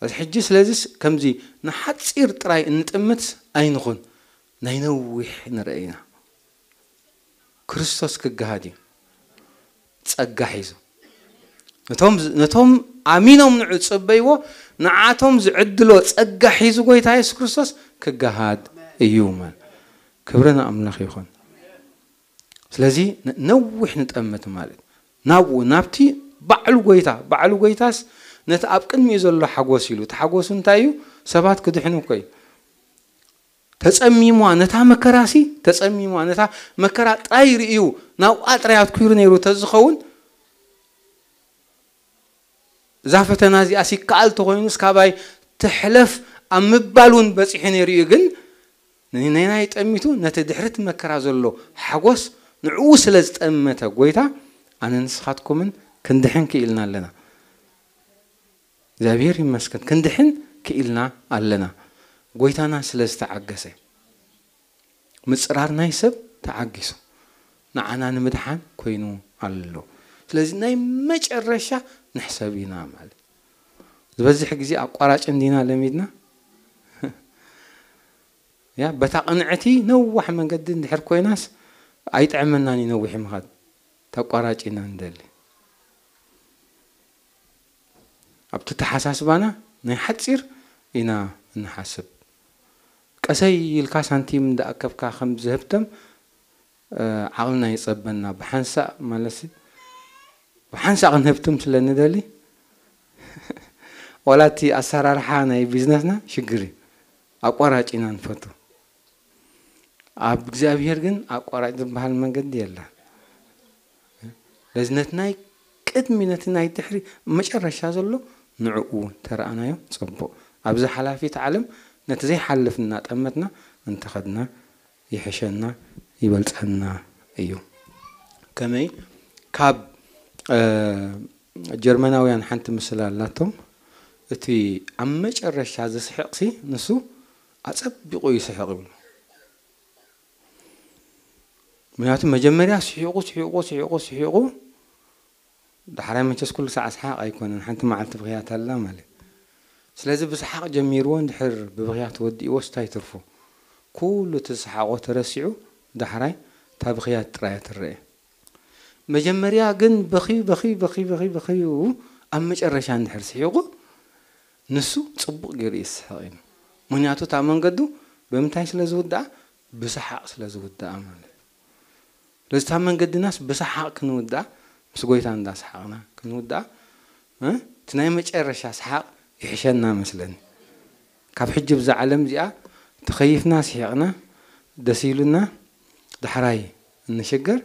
እዚ ሕጂ ስለዚስ ከምዚ ንሓጺር ጥራይ እንጥምት ኣይንኹን፣ ናይ ነዊሕ ንርኢ ኢና። ክርስቶስ ክገሃድ እዩ። ጸጋ ሒዙ ነቶም ነቶም ኣሚኖም ንዑ ጽበይዎ፣ ንዓቶም ዝዕድሎ ጸጋ ሒዙ ጎይታ የሱስ ክርስቶስ ክገሃድ እዩ። ክብሪ ንኣምላኽ ይኹን። ስለዚ ነ- ነዊሕ ንጠምት ማለት ናብኡ ናብቲ ባዕሉ ጎይታ ባዕሉ ጎይታስ ነቲ ኣብ ቅድሚኡ ዘሎ ሓጎስ ኢሉ እቲ ሓጎሱ እንታይ እዩ? ሰባት ክድሕኑ እኮ እዩ። ተጸሚሟ ነታ መከራሲ ተጸሚሟ ነታ መከራ ጥራይ ርእዩ ናብኣ ጥራይ ኣትኩሩ ነይሩ ተዝኸውን እዛ ፈተና እዚኣ ሲከኣል ተኾይኑስ ካባይ ትሕለፍ ኣብ ምባል እውን በፂሑ ነይሩ እዩ። ግን ንናይ ጠሚቱ ነቲ ድሕርቲ መከራ ዘሎ ሓጎስ ንዕኡ ስለ ዝጠመተ ጎይታ ኣነ ንስኻትኩምን ክንድሕን ክኢልና ኣለና። እግዚኣብሔር ይመስገን ክንድሕን ክኢልና ኣለና። ጎይታና ስለ ዝተዓገሰ ምጽራር ናይ ሰብ ተዓጊሱ ንዓና ንምድሓን ኮይኑ ኣሎ። ስለዚ ናይ መጨረሻ ንሕሰብ ኢና ማለት ዝበዝሕ ግዜ ኣቋራጭ እንዲና ለሚድና ያ በታ ቅንዕቲ ነዋሕ መንገዲ እንድሕር ኮይናስ ኣይጥዕመናን እዩ ነዊሕ ምኻድ ተቋራጭ ኢና እንደሊ ኣብቲ ተሓሳስባና ናይ ሓፂር ኢና እንሓስብ ቀሰይ ኢልካ ሳንቲም እንዳኣከብካ ከም ዝህብተም ዓቕልና ይፀበና ብሓንሳእ ማለት ብሓንሳእ ክንህብትም ስለ ንደሊ ዋላ እቲ ኣሰራርሓ ናይ ቢዝነስና ሽግር እዩ ኣቋራጭ ኢና ንፈቱ ኣብ እግዚኣብሔር ግን ኣቋራጭ ዝበሃል መንገዲ የለን ለዚ ነቲ ናይ ቅድሚ ነቲ ናይ ድሕሪ መጨረሻ ዘሎ ንዕኡ ተረኣናዮ ፅቡቕ ኣብዚ ሓላፊት ዓለም ነቲ ዘይሓልፍ እናጠመትና እንተኸድና ይሕሸና ይበልፀና እዩ ከመይ ካብ ጀርመናውያን ሓንቲ ምስላ ኣላቶም እቲ ኣብ መጨረሻ ዝስሕቕሲ ንሱ ኣፀቢቑ ይስሕቕ ይብሉ ምክንያቱ መጀመርያ ስሒቑ ስሒቑ ስሒቑ ስሒቑ ዳሕራይ መቸስ ኩሉ ሳዕ ሰሓቕ ኣይኮነን ሓንቲ መዓልቲ ብኽያት ኣላ ማለት ስለዚ ብሰሓቕ ጀሚርዎ እንድሕር ብብኽያት ወዲእዎስ እንታይ ትርፉ ኩሉ እቲ ዝሰሓቖ ተረሲዑ ዳሕራይ እታ ብኽያት ጥራያ ትረአ መጀመርያ ግን በኺ በኺ በኺ በኺ በኺ ኣብ መጨረሻ እንድሕር ስሒቑ ንሱ ፅቡቕ ገይሩ ይስሕቕ እዩ ምክንያቱ እታ መንገዱ ብምንታይ ስለ ዝውድኣ ብሰሓቕ ስለ ዝውድኣ ማለት ስለዚ እታ መንገድናስ ብሰሓቕ ክንውድኣ ምስ ጎይታ እንዳሰሓቕና ክንውድኣ እቲ ናይ መጨረሻ ሰሓቕ ይሕሸና መስለኒ ካብ ሕጂ ብዛ ዓለም እዚኣ ተኸይፍና ስሒቕና ደስ ኢሉና ዳሕራይ እንሽገር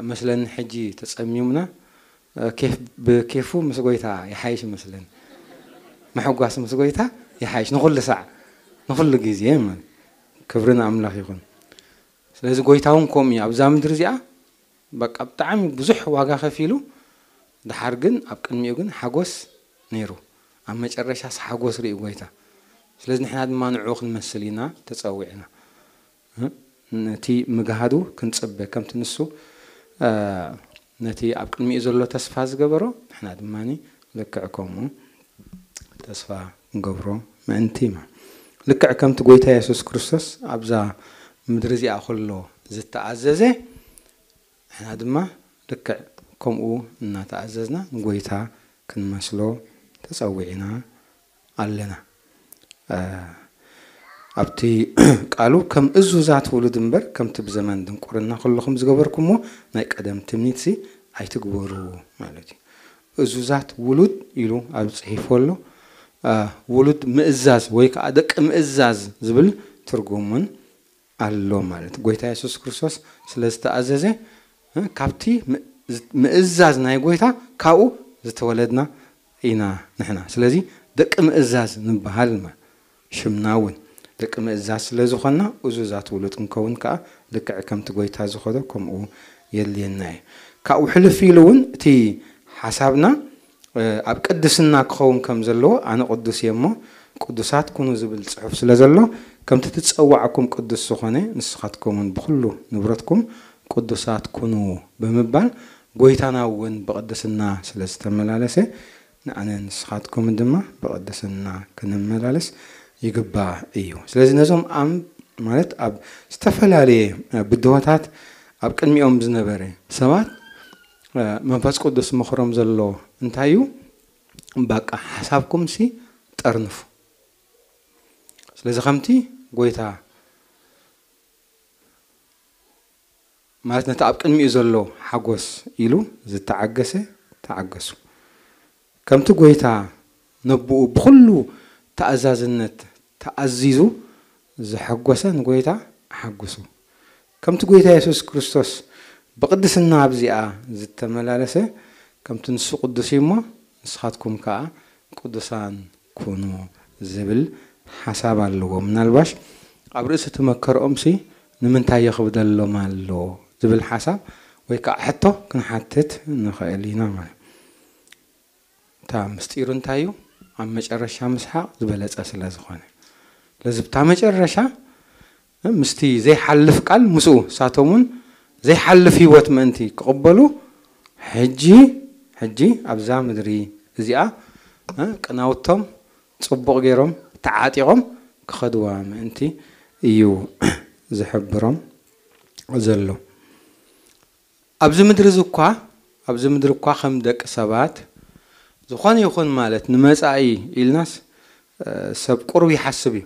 መስለኒ ሕጂ ተጸሚምና ኬፍ ብኬፉ ምስ ጎይታ ይሓይሽ መስለኒ ምሕጓስ ምስ ጎይታ ይሓይሽ ንኹሉ ሳዕ ንኹሉ ግዜ ክብሪ ንኣምላኽ ይኹን ስለዚ ጎይታ እውን ከምኡ እዩ ኣብዛ ምድሪ እዚኣ በቃ ብጣዕሚ ብዙሕ ዋጋ ከፊሉ ድሓር ግን ኣብ ቅድሚኡ ግን ሓጎስ ነይሩ ኣብ መጨረሻስ ሓጎስ ርእዩ ጎይታ ስለዚ ንሕና ድማ ንዕኡ ክንመስል ኢና ተፀዊዕና ነቲ ምግሃዱ ክንፅበ ከምቲ ንሱ ነቲ ኣብ ቅድሚኡ ዘሎ ተስፋ ዝገበሮ ንሕና ድማ ልክዕ ከምኡ ተስፋ ንገብሮ ምእንቲ ልክዕ ከምቲ ጎይታ የሱስ ክርስቶስ ኣብዛ ምድሪ እዚኣ ከሎ ዝተኣዘዘ ንሕና ድማ ልክዕ ከምኡ እናተኣዘዝና ንጎይታ ክንመስሎ ተፀዊዕና ኣለና ኣብቲ ቃሉ ከም እዙዛት ውሉድ እምበር ከምቲ ብዘመን ድንቁርና ከለኹም ዝገበርኩምዎ ናይ ቀደም ትምኒትሲ ኣይትግበሩ ማለት እዩ እዙዛት ውሉድ ኢሉ ኣብ ፅሒፎ ኣሎ ውሉድ ምእዛዝ ወይ ከዓ ደቂ ምእዛዝ ዝብል ትርጉም እውን ኣሎ ማለት ጎይታ የሱስ ክርስቶስ ስለ ዝተኣዘዘ ካብቲ ምእዛዝ ናይ ጎይታ ካብኡ ዝተወለድና ኢና ንሕና ስለዚ ደቂ ምእዛዝ ንበሃል ሽምና እውን ደቂ ምእዛዝ ስለ ዝኾንና እዙዛት ውሉድ ክንከውን ከዓ ልክዕ ከምቲ ጎይታ ዝኸዶ ከምኡ የድልየና እዩ ካብኡ ሕልፍ ኢሉ እውን እቲ ሓሳብና ኣብ ቅድስና ክኸውን ከም ዘለዎ ኣነ ቅዱስ እየ እሞ ቅዱሳት ኩኑ ዝብል ጽሑፍ ስለ ዘሎ፣ ከምቲ ትጸዋዕኩም ቅዱስ ዝኾነ ንስኻትኩም እውን ብኹሉ ንብረትኩም ቅዱሳት ኩኑ ብምባል፣ ጎይታና እውን ብቅድስና ስለ ዝተመላለሰ ንኣነ ንስኻትኩም ድማ ብቅድስና ክንመላለስ ይግባእ እዩ። ስለዚ ነዞም ኣም ማለት ኣብ ዝተፈላለየ ብድሆታት ኣብ ቅድሚኦም ዝነበረ ሰባት መንፈስ ቅዱስ መኽሮም ዘሎ እንታይ እዩ? በቃ ሓሳብኩም ሲ ጠርንፉ። ስለዚ ከምቲ ጎይታ ማለት ነቲ ኣብ ቅድሚኡ ዘሎ ሓጎስ ኢሉ ዝተዓገሰ ተዓገሱ። ከምቲ ጎይታ ነብኡ ብኹሉ ተኣዛዝነት ተኣዚዙ ዝሐጎሰ ንጎይታ ሓጉሱ። ከምቲ ጎይታ የሱስ ክርስቶስ ብቅድስና ኣብዚኣ ዝተመላለሰ ከምቲ ንሱ ቅዱስ እዩ እሞ ንስኻትኩም ከዓ ቅዱሳን ኩኑ ዝብል ሓሳብ ኣለዎ። ምናልባሽ ኣብ ርእሲ እቲ መከርኦም ሲ ንምንታይ የኽብደሎም ኣሎ ዝብል ሓሳብ ወይ ከዓ ሕቶ ክንሓትት ንኽእል ኢና ማለት። እታ ምስጢሩ እንታይ እዩ? ኣብ መጨረሻ ምስሓቕ ዝበለጸ ስለ ዝኾነ። ስለዚ እታ መጨረሻ ምስቲ ዘይሓልፍ ቃል ምስኡ ሳቶም እውን ዘይሓልፍ ህይወት ምእንቲ ክቕበሉ ሕጂ ሕጂ ኣብዛ ምድሪ እዚኣ ቅናውቶም ጽቡቕ ገይሮም ተዓጢቖም ክኸድዋ ምእንቲ እዩ ዝሕብሮም ዘሎ። ኣብዚ ምድሪ እዚ እኳ ኣብዚ ምድሪ እኳ ከም ደቂ ሰባት ዝኾነ ይኹን ማለት ንመጻኢ ኢልናስ ሰብ ቁሩብ ይሓስብ እዩ።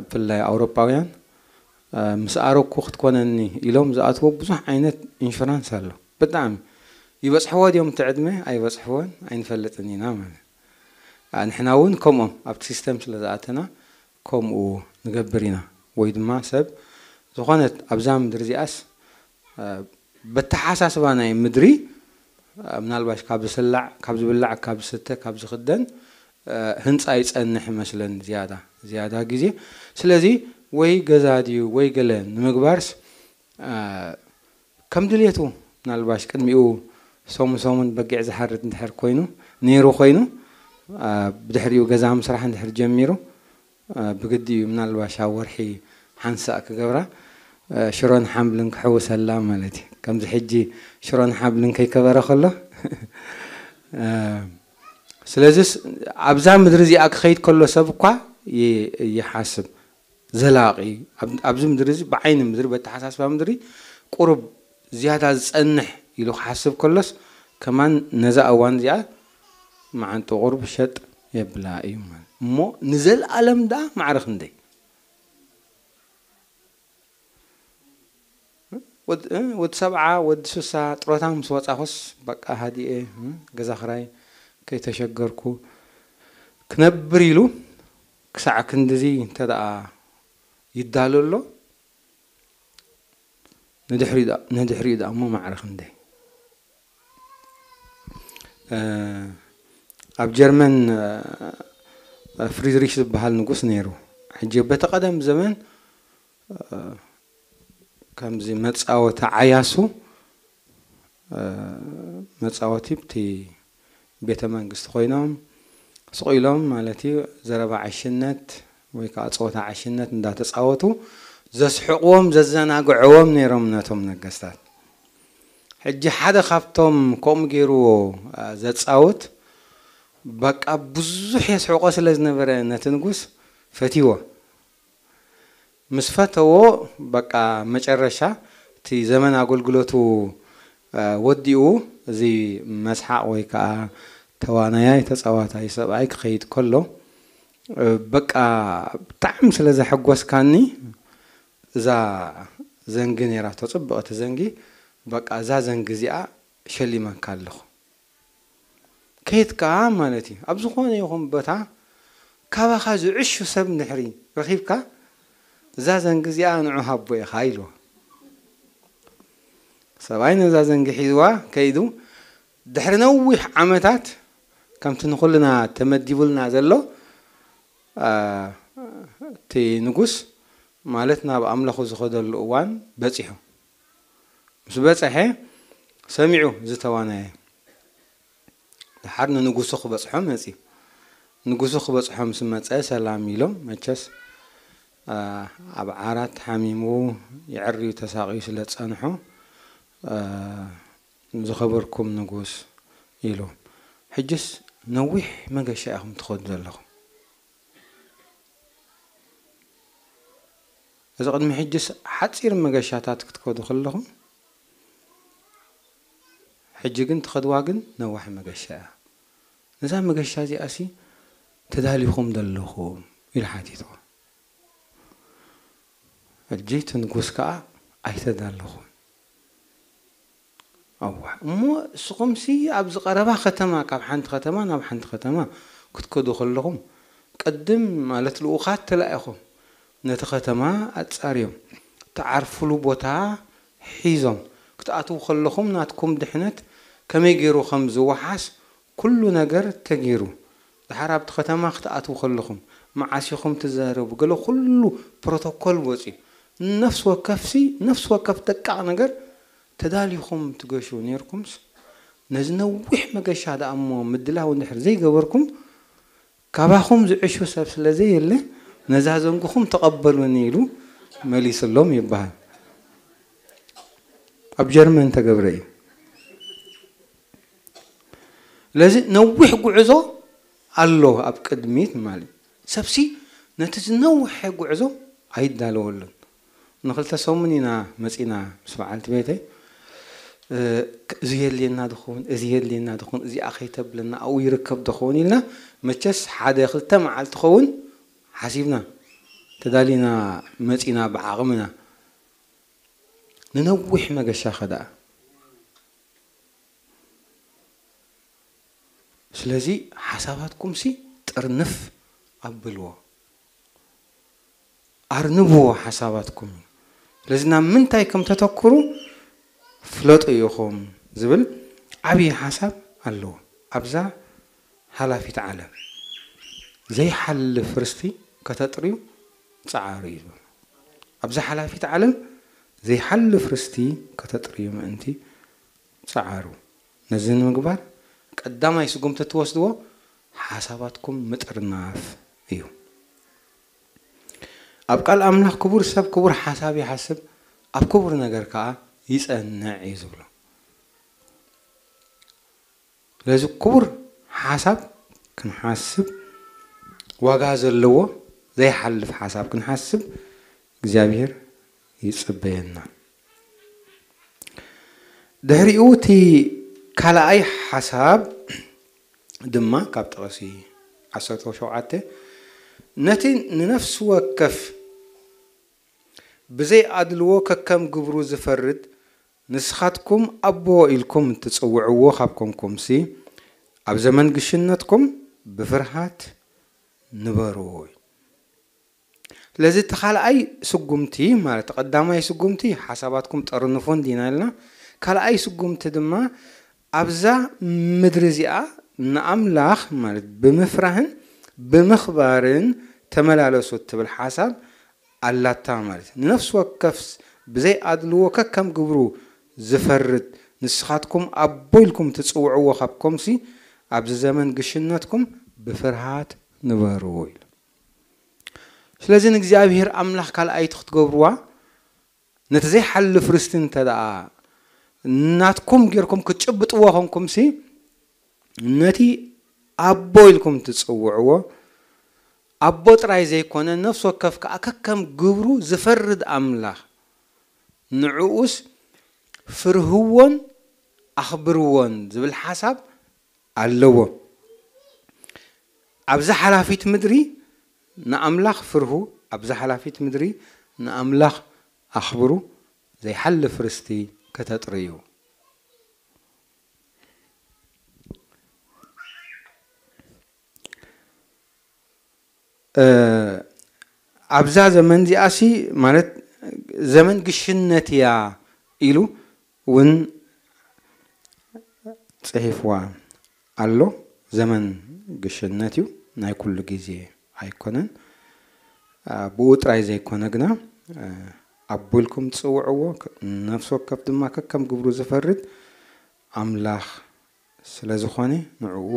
ብፍላይ ኣውሮፓውያን ምስ ኣረኩ ክትኮነኒ ኢሎም ዝኣትዎ ብዙሕ ዓይነት ኢንሹራንስ ኣሎ። ብጣዕሚ ይበጽሕዎ ድዮም እቲ ዕድመ ኣይበጽሕዎን ኣይንፈልጥን ኢና ማለት። ንሕና እውን ከምኦም ኣብቲ ሲስተም ስለ ዝኣተና ከምኡ ንገብር ኢና። ወይ ድማ ሰብ ዝኾነት ኣብዛ ምድሪ እዚኣስ በተሓሳስባ ናይ ምድሪ ምናልባሽ ካብ ዝስላዕ ካብ ዝብላዕ ካብ ዝስተ ካብ ዝኽደን ህንፃ ይፀንሕ መስለን ዝያዳ ዝያዳ ግዜ። ስለዚ ወይ ገዛ ድዩ ወይ ገለ ንምግባርስ ከም ድሌቱ ምናልባሽ ቅድሚኡ ሰሙን ሰሙን በጊዕ ዝሓርድ እንድሕር ኮይኑ ነይሩ ኮይኑ ብድሕሪኡ ገዛ ምስራሕ እንድሕር ጀሚሩ ብግዲ እዩ ምናልባሽ ኣብ ወርሒ ሓንሳእ ክገብራ ሽሮን ሓምልን ክሕውሰላ ማለት እዩ። ከምዚ ሕጂ ሽሮን ሓምልን ከይከበረ ከሎ ስለዚስ ኣብዛ ምድሪ እዚኣ ክኸይድ ከሎ ሰብ እኳ ይሓስብ ዘላቒ ኣብዚ ምድሪ እዚ ብዓይኒ ምድሪ በተሓሳስባ ምድሪ ቁሩብ ዝያዳ ዝጸንሕ ኢሉ ክሓስብ ከሎስ ከማን ነዛ እዋን እዚኣ መዓንጡ ቁሩብ ሸጥ የብላ እዩ ማለት እሞ ንዘለኣለም ደኣ ማዕረ ክንደይ ወዲ ሰብዓ ወዲ ሱሳ ጥሮታ ምስ ወፃኹስ በቃ ሃዲኤ ገዛ ክራይ ከይተሸገርኩ ክነብር ኢሉ ክሳዕ ክንድዚ እንተ ደኣ ይዳሎ ኣሎ ንድሕሪኡ ደኣ እሞ ማዕረ ክንደይ ኣብ ጀርመን ፍሪድሪሽ ዝበሃል ንጉስ ነይሩ። ሕጂ በቲ ቀደም ዘመን ከምዚ መፃወቲ ዓያሱ መፃወቲ ብቲ ቤተ መንግስቲ ኮይኖም ስቕ ኢሎም ማለት እዩ ዘረባ ዕሽነት ወይ ከዓ ፀወታ ዕሽነት እንዳተፃወቱ ዘስሕቕዎም ዘዘናግዕዎም ነይሮም ነቶም ነገስታት። ሕጂ ሓደ ካብቶም ከምኡ ገይርዎ ዘፃውት በቃ ብዙሕ የስሕቆ ስለ ዝነበረ ነቲ ንጉስ ፈትይዎ። ምስ ፈተዎ በቃ መጨረሻ እቲ ዘመን ኣገልግሎቱ ወዲኡ እዚ መስሓቕ ወይ ከዓ ተዋናያይ ተፃዋታይ ሰብኣይ ክኸይድ ከሎ በቃ ብጣዕሚ ስለ ዘሐጎስካኒ እዛ ዘንጊ ነይራቶ ፅብቕቲ ዘንጊ በቃ እዛ ዘንጊ እዚኣ ሸሊመካ ኣለኹ። ከይድካ ማለት እዩ ኣብ ዝኾነ ይኹን ቦታ ካባኻ ዝዕሹ ሰብ እንድሕሪ ረኺብካ እዛ ዘንጊ እዚኣ ንዑ ሃቦ ኢኻ ኢልዎ። ሰብኣይ ነዛ ዘንጊ ሒዝዋ ከይዱ ድሕሪ ነዊሕ ዓመታት ከምቲ ንኹልና ተመዲቡልና ዘሎ እቲ ንጉስ ማለት ናብ ኣምለኹ ዝኸደሉ እዋን በፂሑ ምስ በፀሐ ሰሚዑ ዝተዋናየ ድሓር ንንጉሱ ክበጽሖ መጺ። ንጉሱ ክበጽሖ ምስ መጸ ሰላም ኢሎም፣ መቸስ፣ አ፣ ኣብ ዓራት ሓሚሙ የዕርዩ ተሳቕዩ ስለ ዝጸንሖ፣ አ፣ "ዝኸበርኩም ንጉስ" ኢሉ። "ሕጅስ ነዊሕ መገሻ ኢኹም ትኸዱ ዘለኹም። እዚ ቅድሚ ሕጅስ ሓጺር መገሻታት ክትከዱ ከለኹም፣ ሕጂ ግን ትኸድዋ ግን ነዋሕ መገሻ እያ። ነዛ መገሻ እዚኣሲ ተዳሊኹም ዶ ኣለኹም?" ኢሉ ሓቲትዎ። ሕጂ እቲ ንጉስ ከኣ ኣይተዳለኹን። ኣዋ፣ እሞ እስኹምሲ ኣብዚ ቀረባ ከተማ፣ ካብ ሓንቲ ከተማ ናብ ሓንቲ ከተማ ክትከዱ ከለኹም፣ ቅድም ማለት ልኡኻት ተላኢኹም ነቲ ከተማ ኣጻርዮም፣ ትዓርፉሉ ቦታ ሒዞም ክትኣትዉ ከለኹም፣ ናትኩም ድሕነት ከመይ ገይሩ ከም ዝወሓስ ኩሉ ነገር ተገይሩ። ድሓር ኣብቲ ከተማ ክትኣትዉ ከለኹም፣ መዓስ ኢኹም ትዛረቡ፣ ገለ ኩሉ ፕሮቶኮል ወጺኡ። ነፍሲ ወከፍሲ፣ ነፍሲ ወከፍ ደቃቕ ነገር ተዳሊኹም ትገሹ ነይርኩምስ፣ ነዚ ነዊሕ መገሻ ደኣ እሞ ምድላው እንድሕር ዘይገበርኩም፣ ካባኹም ዝዕሹ ሰብ ስለ ዘየለ፣ ነዛ ዘንግኹም ተቐበሉኒ ኢሉ መሊስሎም ይበሃል። ኣብ ጀርመን ተገብረ እዩ። ስለዚ ነዊሕ ጉዕዞ ኣሎ ኣብ ቅድሚት ማለት እዩ። ሰብሲ ነቲ ዝነውሐ ጉዕዞ ኣይዳለወሉን። ንክልተ ሰሙን ኢና መጺና ምስ በዓልቲ ቤተይ፣ እ፣ እዚ የድልየና ድኸውን፣ እዚ የድልየና ድኸውን፣ እዚኣ ከይተብለና ኣብኡ ይርከብ ድኸውን ኢልና፣ መቸስ ሓደ ክልተ መዓልቲ ኸውን ሓሲብና፣ ተዳሊና መጺና ብዓቕምና። ንነዊሕ መገሻ ከ ደኣ። ስለዚ ሓሳባትኩምሲ ጥርንፍ ኣብልዎ፣ ኣርንብዎ ሓሳባትኩም። ስለዚ ናብ ምንታይ ከም ተተኩሩ ፍለጡ ኢኹም ዝብል ዓብዪ ሓሳብ ኣለዎ። ኣብዛ ሓላፊት ዓለም ዘይሓልፍ ርስቲ ከተጥርዩ ጸዓሩ እዩ ዝብል። ኣብዛ ሓላፊት ዓለም ዘይሓልፍ ርስቲ ከተጥርዩ ምእንቲ ጸዓሩ። ነዚ ንምግባር ቀዳማይ ስጉምቲ እትወስድዎ ሓሳባትኩም ምጥርናፍ እዩ። ኣብ ቃል ኣምላኽ ክቡር ሰብ ክቡር ሓሳብ ይሓስብ፣ ኣብ ክቡር ነገር ከኣ ይጸንዕ እዩ ዝብሎ። ስለዚ ክቡር ሓሳብ ክንሓስብ፣ ዋጋ ዘለዎ ዘይሓልፍ ሓሳብ ክንሓስብ እግዚኣብሔር ይጽበየና። ድሕሪኡ እቲ ካልኣይ ሓሳብ ድማ ካብ ጥቕሲ ዓሰርተ ሸውዓተ፣ ነቲ ንነፍሲ ወከፍ ብዘይ ኣድልዎ ከከም ግብሩ ዝፈርድ፣ ንስኻትኩም ኣቦ ኢልኩም እትጽውዕዎ ካብ ኮንኩምሲ፣ ኣብ ዘመን ግሽነትኩም ብፍርሃት ንበሩ። ስለዚ እቲ ካልኣይ ስጉምቲ፣ ማለት ቀዳማይ ስጉምቲ ሓሳባትኩም ጠርንፉ እንዲና ኢልና፣ ካልኣይ ስጉምቲ ድማ ኣብዛ ምድሪ እዚኣ ንኣምላኽ ማለት ብምፍራህን ብምኽባርን ተመላለሱ እትብል ሓሳብ ኣላታ ማለት እዩ። ንነፍሲ ወከፍ ብዘይ ኣድልዎ ከከም ግብሩ ዝፈርድ፣ ንስኻትኩም ኣቦ ኢልኩም ትጽውዕዎ ካብ ኮምሲ፣ ኣብዚ ዘመን ግሽነትኩም ብፍርሃት ንበሩ ኢሉ። ስለዚ ንእግዚኣብሔር ኣምላኽ ካልኣይቲ ክትገብርዋ፣ ነቲ ዘይሓልፍ ርስቲ እንተ ደኣ ናትኩም ጌርኩም ክትጭብጥዎ ኾንኩምሲ፣ ነቲ ኣቦ ኢልኩም ትጽውዕዎ፣ ኣቦ ጥራይ ዘይኮነ፣ ነፍሲ ወከፍ ከኣ ከከም ግብሩ ዝፈርድ ኣምላኽ፣ ንዕኡስ ፍርህዎን ኣኽብርዎን ዝብል ሓሳብ ኣለዎ። ኣብዛ ሓላፊት ምድሪ ንኣምላኽ ፍርሁ፣ ኣብዛ ሓላፊት ምድሪ ንኣምላኽ ኣኽብሩ፣ ዘይሓልፍ ርስቲ ከተጥርዩ። እ፣ ኣብዛ ዘመን እዚኣሲ ማለት ዘመን ግሽነት እያ ኢሉ እውን ጽሒፍዋ ኣሎ። ዘመን ግሽነት እዩ፣ ናይ ኩሉ ግዜ ኣይኮነን። እ፣ ብኡ ጥራይ ዘይኮነ ግና፣ እ፣ ኣቦ ኢልኩም ትጽውዕዎ፣ ነፍሲ ወከፍ ድማ ከከም ግብሩ ዝፈርድ ኣምላኽ ስለ ዝኾነ ንዕኡ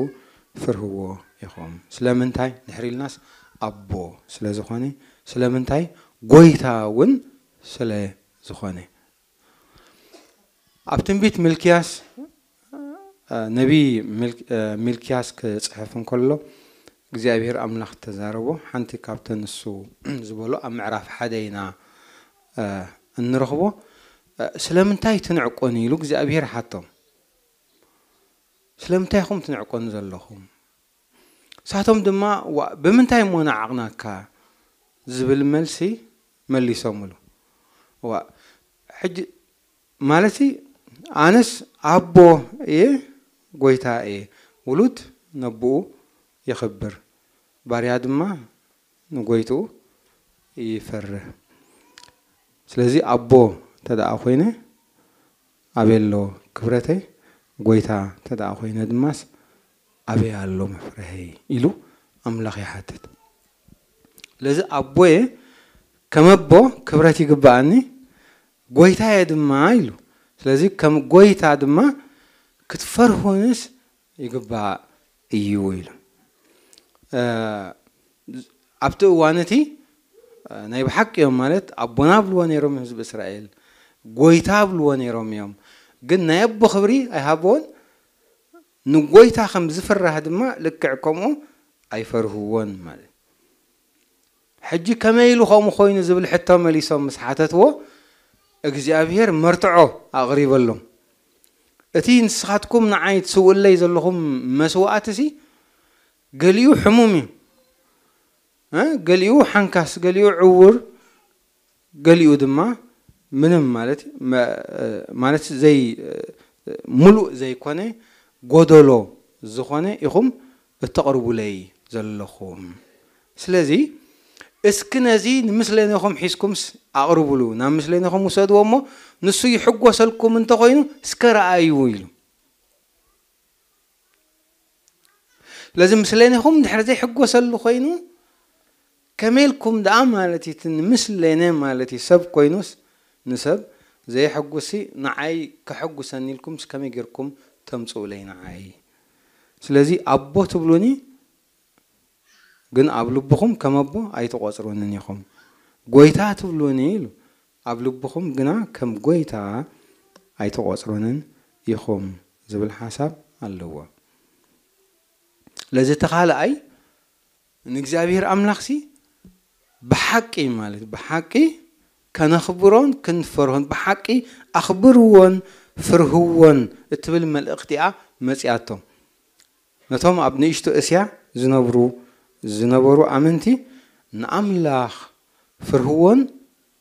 ፍርህዎ ኢኹም። ስለምንታይ ድሕሪ ኢልናስ ኣቦ ስለ ዝኾነ፣ ስለምንታይ ጎይታ እውን ስለ ዝኾነ። ኣብ ትንቢት ሚልክያስ፣ እ፣ ነቢይ ሚልክ-፣ እ፣ ሚልክያስ ክጽሕፍ እንከሎ እግዚኣብሔር ኣምላኽ ተዛረቦ። ሓንቲ ካብተን ንሱ ዝበሎ ኣብ ምዕራፍ ሓደ ኢና፣ እ፣ እንረኽቦ። እ፣ ስለምንታይ ትንዕቁኒ ኢሉ እግዚኣብሔር ሓቶም። ስለምንታይ ኢኹም ትንዕቁኒ ዘለኹም? ንሳቶም ድማ፣ "ዋ፣ ብምንታይ እሞ ንዓቕናካ?" ዝብል መልሲ መሊሶምሉ። ዋ፣ ሕጂ ማለትሲ ኣነስ ኣቦ እየ፣ ጎይታ እየ። ውሉድ ነቦኡ የኽብር፣ ባርያ ድማ ንጎይትኡ ይፈርህ። ስለዚ ኣቦ እንተ ደኣ ኮይነ ኣበይ ኣሎ ክብረተይ? ጎይታ እንተ ደኣ ኮይነ ድማስ ኣበይ ኣሎ መፍርሀይ? ኢሉ ኣምላኽ ይሓትት። ስለዚ ኣቦየ ከም ኣቦ ክብረት ይግብኣኒ፣ ጎይታየ ድማ ኢሉ። ስለዚ ከም ጎይታ ድማ ክትፈርሁንስ ይግባእ እዩ ኢሉ። እ፣ ኣብቲ እዋን እቲ፣ እ፣ ናይ ብሓቂ እዮም ማለት ኣቦና ብልዎ ነይሮም ህዝቢ እስራኤል፣ ጎይታ ብልዎ ነይሮም እዮም። ግን ናይ ኣቦ ክብሪ ኣይሃብዎን። ንጎይታ ከም ዝፍራህ ድማ ልክዕ ከምኡ ኣይፈርህዎን ማለት። ሕጂ ከመይ ኢሉ ከምኡ ኮይኑ ዝብል ሕቶ መሊሶም ምስ ሓተትዎ፣ እግዚኣብሔር መርትዖ ኣቕሪበሎም። እቲ ንስኻትኩም ንዓይ ትስውእለይ ዘለኹም መስዋእትሲ፣ ገሊኡ ሕሙም እዩ፣ እ፣ ገሊኡ ሓንካስ፣ ገሊኡ ዕውር፣ ገሊኡ ድማ ምንም ማለት፣ መ-፣ ማለት ዘይ-፣ ምሉእ ዘይኮነ ጎደሎ ዝኾነ ኢኹም እተቕርቡለይ ዘለኹም። ስለዚ እስኪ ነዚ ንምስለኔኹም ሒዝኩምስ ኣቕርቡሉ፣ ናብ ምስለኔኹም ውሰድዎ እሞ ንሱ ይሕጎሰልኩም እንተኾይኑ እስከ ረኣዩ ኢሉ። ስለዚ ምስለኔኹም ድሕሪ ዘይሕጎሰሉ ኮይኑ ከመይ ኢልኩም ደኣ ማለት እዩ እቲ ንምስለኔ ማለት እዩ ሰብ ኮይኑስ ንሰብ ዘየሐጉሲ ንዓይ ከሐጉሰኒ ኢልኩምስ ከመይ ጌርኩም ተምጽኡለይ ንዓይ? ስለዚ ኣቦ ትብሉኒ ግን ኣብ ልብኹም ከም ኣቦ ኣይትቖጽሩንን ኢኹም። ጎይታ ትብሉኒ ኢሉ ኣብ ልብኹም ግና ከም ጎይታ ኣይትቖጽሩንን ኢኹም ዝብል ሓሳብ ኣለዎ። ለዚ እቲ ካልኣይ ንእግዚኣብሔር ኣምላኽሲ ብሓቂ ማለት ብሓቂ ከነኽብሮን ክንፈርሆን ብሓቂ ኣኽብርዎን ፍርህዎን እትብል መልእኽቲ እያ መጺኣቶም። ነቶም ኣብ ንእሽቶ እስያ ዝነብሩ ዝነበሩ ኣመንቲ ንኣምላኽ ፍርህዎን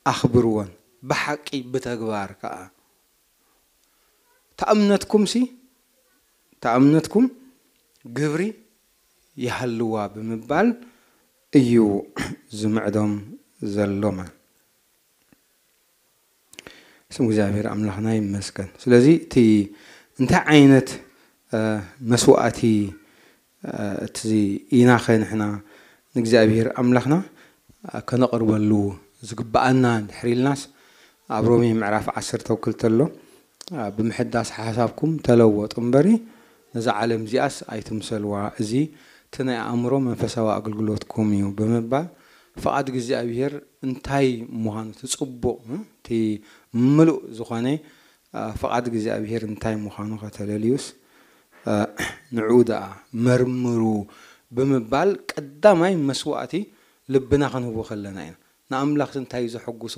ኣኽብርዎን ብሓቂ ብተግባር ከኣ። ተኣምነትኩምሲ ተኣምነትኩም ግብሪ ይሃልዋ ብምባል እዩ ዝምዕዶም ዘሎመ። ስም እግዚኣብሔር ኣምላኽና ይመስገን። ስለዚ እቲ እንታይ ዓይነት መስዋእቲ እቲ ኢናኸ ንሕና ንእግዚኣብሔር ኣምላኽና ከነቕርበሉ ዝግብኣና ድሕሪ ኢልናስ ኣብ ሮሜ ምዕራፍ ዓሰርተ ክልተ ኣሎ። ብምሕዳስ ሓሳብኩም ተለወጡ እምበሪ ነዛ ዓለም እዚኣስ ኣይትምሰልዋ፣ እዚ እቲ ናይ ኣእምሮ መንፈሳዊ ኣገልግሎትኩም እዩ ብምባል ፍቓድ እግዚኣብሔር እንታይ ምዃኑ እቲ ጽቡቕ እቲ ምሉእ ዝኾነ ፍቓድ እግዚኣብሔር እንታይ ምዃኑ ከተለልዩስ ንዑ ደኣ መርምሩ ብምባል ቀዳማይ መስዋእቲ ልብና ክንህቦ ከለና ኢና። ንኣምላኽስ እንታይ እዩ ዘሐጉሶ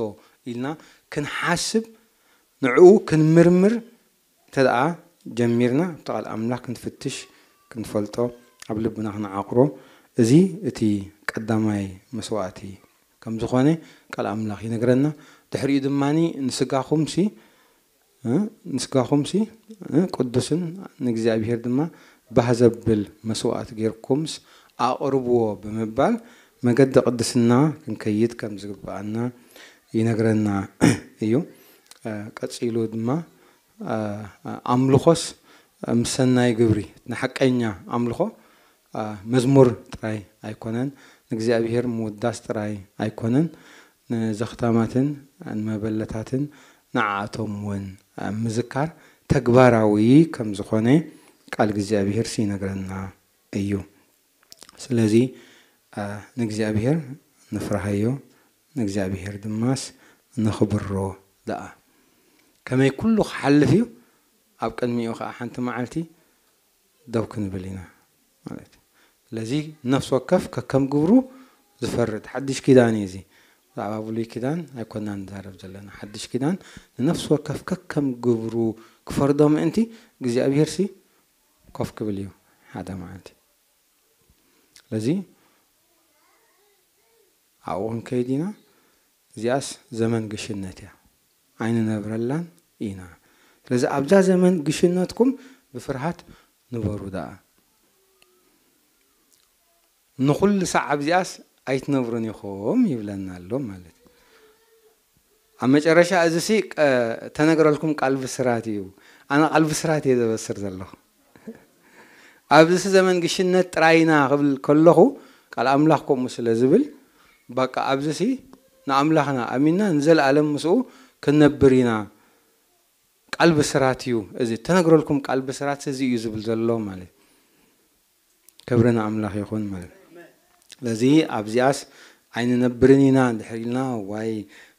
ኢልና ክንሓስብ ንዕኡ ክንምርምር እንተ ደኣ ጀሚርና ኣብቲ ቃል ኣምላኽ ክንፍትሽ ክንፈልጦ ኣብ ልብና ክንዓቕሮ እዚ እቲ ቀዳማይ መስዋእቲ ከም ዝኾነ ቃል ኣምላኽ ይነግረና። ድሕሪኡ ድማ ንስጋኹምሲ ንስጋኹምሲ ቅዱስን ንእግዚኣብሔር ድማ ባህ ዘብል መስዋእቲ ጌርኩምስ ኣቕርብዎ ብምባል መገዲ ቅድስና ክንከይድ ከም ዝግብኣና ይነግረና እዩ። ቀጺሉ ድማ ኣምልኾስ ምስ ሰናይ ግብሪ ንሓቀኛ ኣምልኾ መዝሙር ጥራይ ኣይኮነን፣ ንእግዚኣብሔር ምውዳስ ጥራይ ኣይኮነን፣ ንዘኽታማትን ንመበለታትን ንዓኣቶም እውን ምዝካር ተግባራዊ ከም ዝኾነ ቃል እግዚኣብሄርሲ ይነግረና እዩ። ስለዚ ንእግዚኣብሄር ንፍርሃዮ፣ ንእግዚኣብሄር ድማስ ነኽብሮ ደኣ። ከመይ ኩሉ ክሓልፍ እዩ፣ ኣብ ቅድሚኡ ኸዓ ሓንቲ መዓልቲ ደው ክንብል ኢና ማለት እዩ። ስለዚ ነፍሲ ወከፍ ከከም ግብሩ ዝፈርድ ሓድሽ ኪዳን እዩ። እዚ ብዛዕባ ብሉይ ኪዳን ኣይኮናን ንዛረብ ዘለና። ሓድሽ ኪዳን ንነፍሲ ወከፍ ከከም ግብሩ ክፈርዶ ምእንቲ እግዚኣብሄርሲ ኮፍ ክብል እዩ ሓደ መዓልቲ። ስለዚ ኣብኡ ክንከይድ ኢና። እዚኣስ ዘመን ግሽነት እያ፣ ኣይንነብረላን ኢና። ስለዚ ኣብዛ ዘመን ግሽነትኩም ብፍርሃት ንበሩ ደኣ። ንኹሉ ሳዕ ኣብዚኣስ ኣይትነብሩን ኢኹም ይብለና ኣሎ ማለት እዩ። ኣብ መጨረሻ እዚሲ ተነግረልኩም ቃል ብስራት እዩ። ኣነ ቃል ብስራት እየ ዘበስር ዘለኹ። ኣብዚሲ ዘመን ግሽነት ጥራይና ክብል ከለኹ ቃል ኣምላኽ ከምኡ ስለ ዝብል፣ በቃ ኣብዚሲ ንኣምላኽና ኣሚንና ንዘለኣለም ምስኡ ክንነብር ኢና። ቃል ብስራት እዩ እዚ ተነግረልኩም፣ ቃል ብስራት እዚ እዩ ዝብል ዘሎ ማለት። ክብሪ ንኣምላኽ ይኹን ማለት። ስለዚ ኣብዚኣስ ኣይንነብርን ኢና እንድሕር ኢልና፣ ዋይ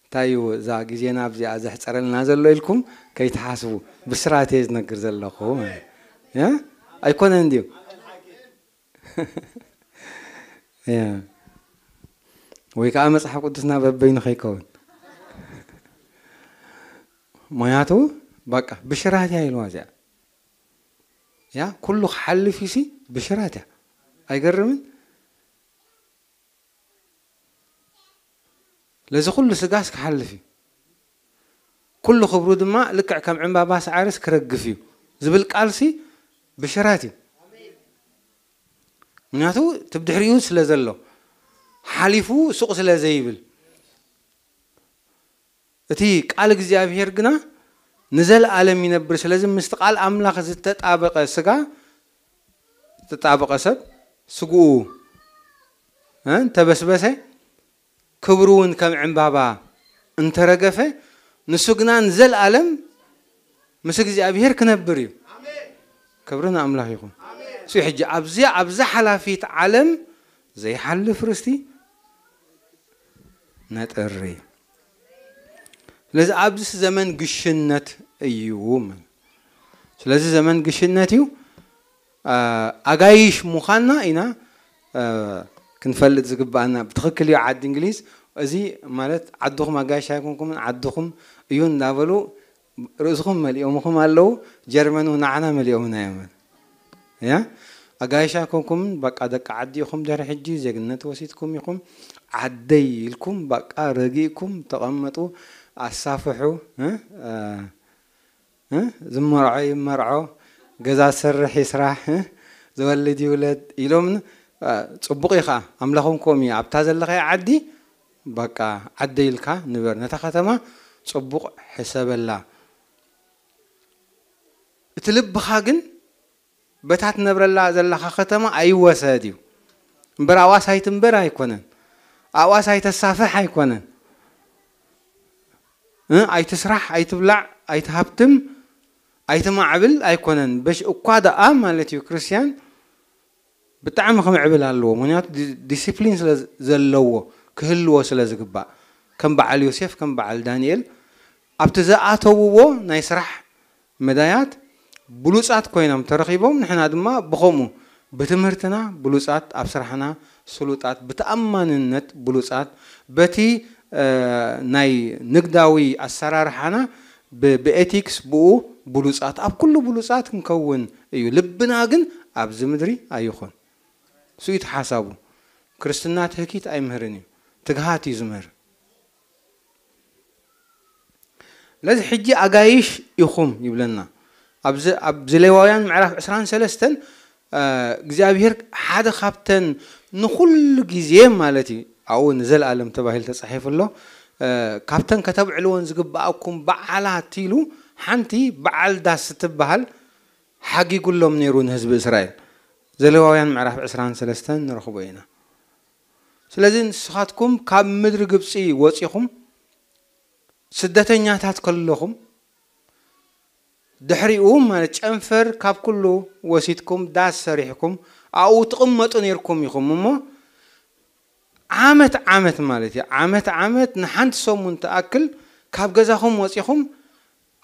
እንታይ እዩ እዛ ግዜና ኣብዚኣ ዘሕፀረልና ዘሎ ኢልኩም ከይትሓስቡ፣ ብስራት እየ ዝነግር ዘለኹ ማለት። ያ? ኣይኮነን ድዩ? ያ። ወይ ከዓ መፅሓፍ ቅዱስና በበይኑ ከይከውን። ሞያቱ በቃ ብሽራት እያ ኢልዋ እዚኣ። ያ ኩሉ ክሓልፍ እዩሲ ብሽራት እያ። ኣይገርምን? ለዚ ኩሉ ስጋስ ክሓልፍ እዩ። ኩሉ ክብሩ ድማ ልክዕ ከም ዕምባባ ሳዕርስ ክረግፍ እዩ ዝብል ቃልሲ ብሽራት እዩ። ምክንያቱ እቲ ብድሕሪኡ ስለ ዘሎ ሓሊፉ ሱቕ ስለ ዘይብል። እቲ ቃል እግዚኣብሔር ግና ንዘለኣለም ይነብር። ስለዚ ምስቲ ቃል ኣምላኽ ዝተጣበቐ ስጋ፣ ዝተጣበቐ ሰብ ስግኡ እ እንተበስበሰ፣ ክብሩ እውን ከም ዕምባባ እንተረገፈ፣ ንሱ ግና ንዘለኣለም ምስ እግዚኣብሔር ክነብር እዩ። ክብሪ ንኣምላኽ ይኹን። እሱ ሕጂ ኣብዚኣ ኣብዛ ሓላፊት ዓለም ዘይሓልፍ ርስቲ ነጥሪ። ስለዚ ኣብዚ ዘመን ግሽነት እዩ። ስለዚ ዘመን ግሽነት እዩ። አ፣ ኣጋይሽ ምዃንና ኢና፣ አ፣ ክንፈልጥ ዝግባኣና። ብትኽክል እዩ ዓዲ እንግሊዝ። እዚ ማለት ዓድኹም ኣጋይሽ ኣይኮንኩምን፣ ዓድኹም እዩ እንዳበሉ ርእስኹም መሊኦምኹም ኣለዉ። ጀርመን እውን ንዓና መሊኦምና እዮም። ያ? ኣጋይሽ ኣይኮንኩምን፣ በቃ ደቂ ዓዲ ኢኹም። ድሕሪ ሕጂ ዜግነት ወሲድኩም ኢኹም። ዓደይ ኢልኩም በቃ ረጊእኩም ተቐመጡ፣ ኣሳፍሑ፣ እ? እ፣ ዝመርዖ ይመርዖ፣ ገዛ ዝሰርሕ ይስራሕ፣ እ፣ ዝወልድ ይውለድ ኢሎም፣ እ፣ ጽቡቕ እዩ ኸዓ። ኣምላኾም ከምኡ እዩ። ኣብታ ዘለኻዮ ዓዲ በቃ ዓደይ ኢልካ ንበር። ነታ ከተማ ጽቡቕ ሕሰበላ። እቲ ልብኻ ግን በታ ትነብረላ ዘለኻ ከተማ ኣይወሰድ እዩ። እምበር ኣብኣስ ኣይትንበር ኣይኮነን። ኣብኣስ ኣይተሳፍሕ ኣይኮነን። እ፣ ኣይትስራሕ፣ ኣይትብላዕ፣ ኣይትሃብትም፣ ኣይትማዕብል ኣይኮነን። በሽ እኳ ደኣ ማለት እዩ ክርስትያን ብጣዕሚ ክምዕብል ኣለዎ። ምክንያቱ ዲ-፣ ዲሲፕሊን ስለ ዘለዎ፣ ክህልዎ ስለ ዝግባእ፣ ከም በዓል ዮሴፍ፣ ከም በዓል ዳንኤል ኣብቲ ዝኣተውዎ ናይ ስራሕ መዳያት ብሉጻት ኮይኖም ተረኺቦም፣ ንሕና ድማ ብኸምኡ ብትምህርትና ብሉጻት፣ ኣብ ስራሕና ስሉጣት፣ ብተኣማንነት ብሉጻት፣ በቲ፣ እ፣ ናይ ንግዳዊ ኣሰራርሓና ብ-፣ ብኤቲክስ ብኡ ብሉጻት፣ ኣብ ኩሉ ብሉጻት ክንከውን እዩ። ልብና ግን ኣብዚ ምድሪ ኣይኹን። እሱ እዩ እቲ ሓሳቡ። ክርስትና ትህኪት ኣይምህርን እዩ። ትግሃት እዩ ዝምህር። ለዚ ሕጂ ኣጋይሽ ኢኹም ይብለና። ኣብዚ፣ ኣብ ዘሌዋውያን ምዕራፍ ዕስራን ሰለስተን፣ እ፣ እግዚኣብሔር ሓደ ካብተን ንኹሉ ግዜ ማለት እዩ፣ ኣብኡ ንዘለኣለም ተባሂሉ ተጻሒፉ ኣሎ። እ፣ ካብተን ከተብዕልወን ዝግብኣኩም በዓላት ኢሉ ሓንቲ በዓል ዳስ እትበሃል ሓጊጉሎም ነይሩ ንህዝቢ እስራኤል። ዘሌዋውያን ምዕራፍ ዕስራን ሰለስተን ንረኽቦ ኢና። ስለዚ ንስኻትኩም ካብ ምድሪ ግብጺ ወጺኹም ስደተኛታት ከለኹም፣ ድሕሪኡ ማለት ጨንፈር ካብ ኩሉ ወሲድኩም ዳስ ሰሪሕኩም ኣብኡ ትቕመጡ ነይርኩም ኢኹም እሞ ዓመት ዓመት ማለት እዩ። ዓመት ዓመት ንሓንቲ ሰሙን ትኣክል ካብ ገዛኹም ወፂኹም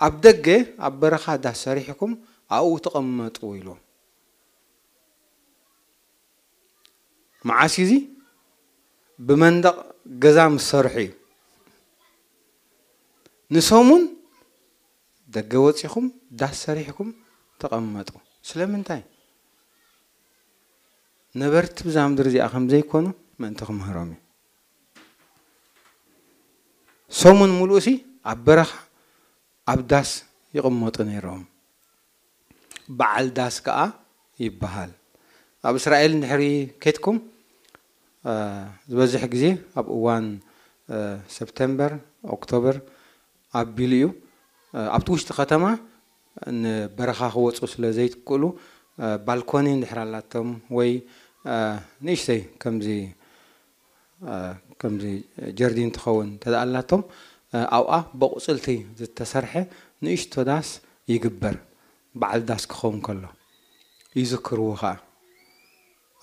ኣብ ደገ ኣብ በረኻ ዳስ ሰሪሕኩም ኣብኡ ትቕመጡ ኢሉ። መዓስ እዩ እዚ? ብመንደቕ ገዛ ምስ ሰርሑ እዩ። ንሰሙን ደገ ወፂኹም ዳስ ሰሪሕኩም ተቐመጡ። ስለምንታይ? ነበርቲ ብዛ ምድሪ እዚኣ ከም ዘይኮኑ ምእንቲ ክምህሮም እዩ። ሰሙን ሙሉእ ሲ ኣብ በረኻ ኣብ ዳስ ይቕመጡ ነይሮም። በዓል ዳስ ከኣ ይበሃል። ኣብ እስራኤል እንድሕሪ ከድኩም ዝበዝሕ ግዜ ኣብ እዋን ሰፕተምበር ኦክቶበር ኣቢሉ እዩ። ኣብቲ ውሽጢ ከተማ ንበረኻ ክወፁ ስለ ዘይትክእሉ ባልኮኒ እንድሕር ኣላቶም ወይ ንእሽተይ ከምዚ ከምዚ ጀርዲን ትኸውን እንተደኣ ኣላቶም ኣብኣ በቁፅልቲ ዝተሰርሐ ንእሽቶ ዳስ ይግበር። በዓል ዳስ ክኸውን ከሎ ይዝክርዎ ከዓ።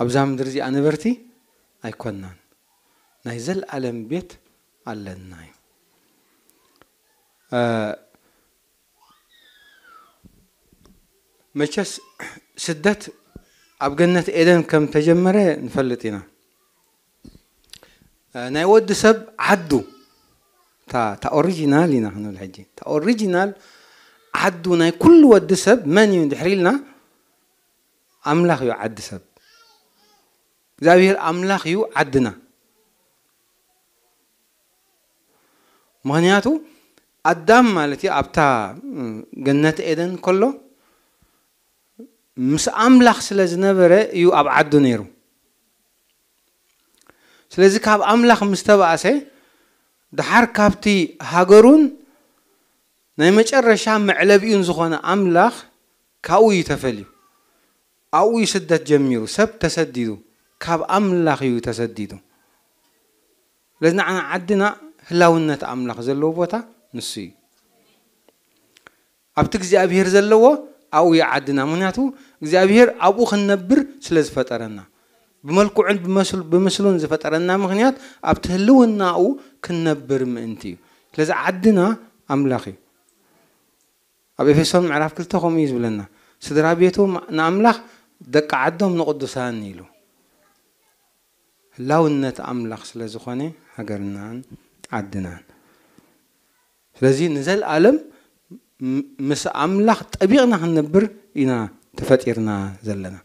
ኣብዛ ምድሪ እዚኣ ነበርቲ ኣይኮናን፣ ናይ ዘለኣለም ቤት ኣለና እዩ። መቸስ ስደት ኣብ ገነት ኤደን ከም ተጀመረ ንፈልጥ ኢና። ናይ ወዲ ሰብ ዓዱ እታ ኦሪጂናል ኢና ክንብል ሕጂ፣ እታ ኦሪጂናል ዓዱ ናይ ኩሉ ወዲ ሰብ መን እዩ እንድሕር ኢልና ኣምላኽ እዩ ዓዲ ሰብ። እግዚኣብሔር ኣምላኽ እዩ ዓድና። ምኽንያቱ ኣዳም ማለት እዩ ኣብታ ገነት ኤደን ከሎ ምስ ኣምላኽ ስለ ዝነበረ እዩ ኣብ ዓዱ ነይሩ። ስለዚ ካብ ኣምላኽ ምስ ተባእሰ ድሓር ካብቲ ሃገሩን ናይ መጨረሻ መዕለቢኡን ዝኾነ ኣምላኽ ካብኡ እዩ ተፈልዩ። ኣብኡ እዩ ስደት ጀሚሩ። ሰብ ተሰዲዱ፣ ካብ ኣምላኽ እዩ ተሰዲዱ። ስለዚ ንዓና ዓድና ህላውነት ኣምላኽ ዘለዎ ቦታ ንሱ እዩ። ኣብቲ እግዚኣብሔር ዘለዎ ኣብኡ እዩ ዓድና። ምኽንያቱ እግዚኣብሔር ኣብኡ ክንነብር ስለ ዝፈጠረና፣ ብመልክዑን ብመስሉን ዝፈጠረና ምኽንያት ኣብቲ ህልውናኡ ክንነብር ምእንቲ እዩ። ስለዚ ዓድና ኣምላኽ እዩ። ኣብ ኤፌሶን ምዕራፍ ክልተ ከምኡ እዩ ዝብለና፣ ስድራ ቤቱ ንኣምላኽ፣ ደቂ ዓዶም ንቕዱሳን ኢሉ። ህላውነት ኣምላኽ ስለ ዝኾነ ሃገርናን ዓድናን። ስለዚ ንዘለኣለም ምስ ኣምላኽ ጠቢቕና ክንነብር ኢና ተፈጢርና ዘለና።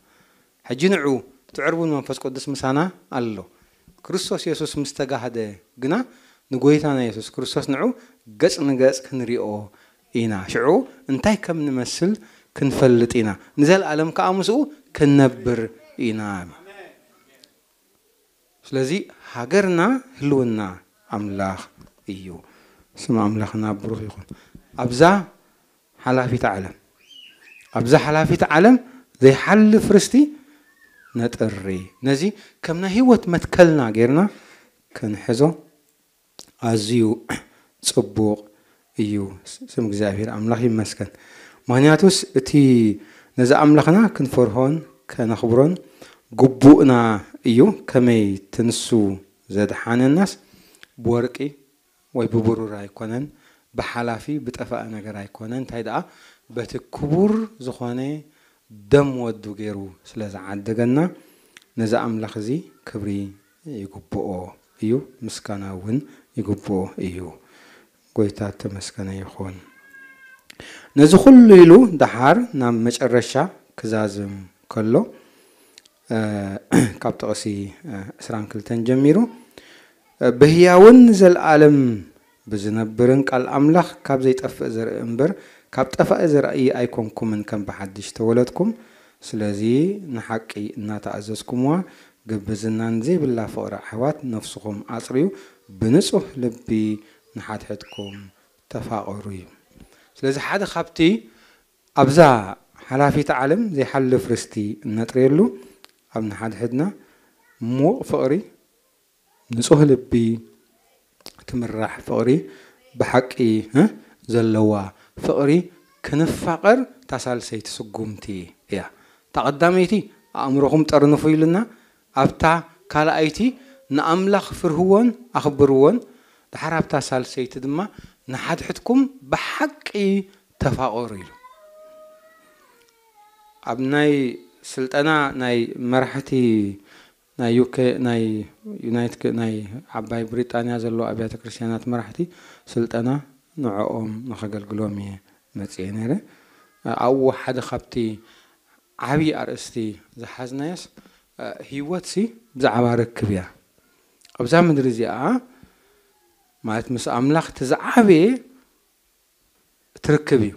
ሕጂ ንዑ ትዕርቡን መንፈስ ቅዱስ ምሳና ኣሎ። ክርስቶስ የሱስ ምስ ተጋህደ ግና ንጎይታና የሱስ ክርስቶስ ንዑ ገጽ ንገጽ ክንሪኦ ኢና። ሽዑ እንታይ ከም ንመስል ክንፈልጥ ኢና። ንዘለኣለም ከኣ ምስኡ ክንነብር ኢና። ስለዚ ሃገርና ህልውና ኣምላኽ እዩ። ስም ኣምላኽና ብሩኽ ይኹን። ኣብዛ ሓላፊት ዓለም ኣብዛ ሓላፊት ዓለም ዘይሓልፍ ርስቲ ነጥሪ። ነዚ ከም ናይ ህይወት መትከልና ጌርና ክንሕዞ ኣዝዩ ጽቡቕ እዩ። ስም እግዚኣብሔር ኣምላኽ ይመስገን። ምኽንያቱስ እቲ ነዚ ኣምላኽና ክንፈርሆን ከነኽብሮን ግቡእና እዩ። ከመይ ትንሱ ዘድሓነናስ ብወርቂ ወይ ብብሩር ኣይኮነን፣ ብሓላፊ ብጠፋኢ ነገር ኣይኮነን። እንታይ ደኣ በቲ ክቡር ዝኾነ ደም ወዱ ገይሩ ስለ ዝዓደገና ነዚ ኣምላኽ እዚ ክብሪ ይግብኦ እዩ፣ ምስጋና እውን ይግብኦ እዩ። ጎይታ ተመስገነ ይኹን። ነዚ ኩሉ ኢሉ ደሓር ናብ መጨረሻ ክዛዝም ከሎ ካብ ጥቕሲ ዕስራን ክልተን ጀሚሩ ብህያውን ንዘለኣለም ብዝነብርን ቃል ኣምላኽ ካብ ዘይጠፍእ ዘርኢ እምበር ካብ ጠፋኢ ዘርኢ ኣይኮንኩምን ከም ብሓድሽ ተወለድኩም። ስለዚ ንሓቂ እናተኣዘዝኩምዋ ግብዝናን ዘይብላ ፍቕሪ ኣሕዋት ነፍስኹም ኣጽርዩ ብንጹህ ልቢ ንሓድሕድኩም ተፋቐሩ እዩ። ስለዚ ሓደ ካብቲ ኣብዛ ሓላፊት ዓለም ዘይሓልፍ ርስቲ እነጥርየሉ ኣብ ንሓድሕድና ሙቕ ፍቕሪ፣ ንጹህ ልቢ ትምራሕ ፍቕሪ፣ ብሓቂ ዘለዋ ፍቕሪ ክንፋቐር እታ ሳልሰይቲ ስጉምቲ እያ። እታ ቀዳመይቲ ኣእምሮኹም ጠርንፉ ኢሉና፣ ኣብታ ካልኣይቲ ንኣምላኽ ፍርህዎን ኣኽብርዎን፣ ድሓር ኣብታ ሳልሰይቲ ድማ ንሓድሕድኩም ብሓቂ ተፋቐሩ ኢሉ። ኣብ ናይ ስልጠና ናይ መራሕቲ ናይ ዩኬ ናይ ዩናይትድ ናይ ዓባይ ብሪጣንያ ዘለዉ ኣብያተ ክርስቲያናት መራሕቲ ስልጠና ንዕኦም ንኸገልግሎም እየ መፅየ ነይረ። ኣብኡ ሓደ ካብቲ ዓብዪ ኣርእስቲ ዝሓዝናዮስ ህይወትሲ ብዛዕባ ርክብ እያ። ኣብዛ ምድሪ እዚኣ ማለት ምስ ኣምላኽ እቲ ዝዓበየ እቲ ርክብ እዩ።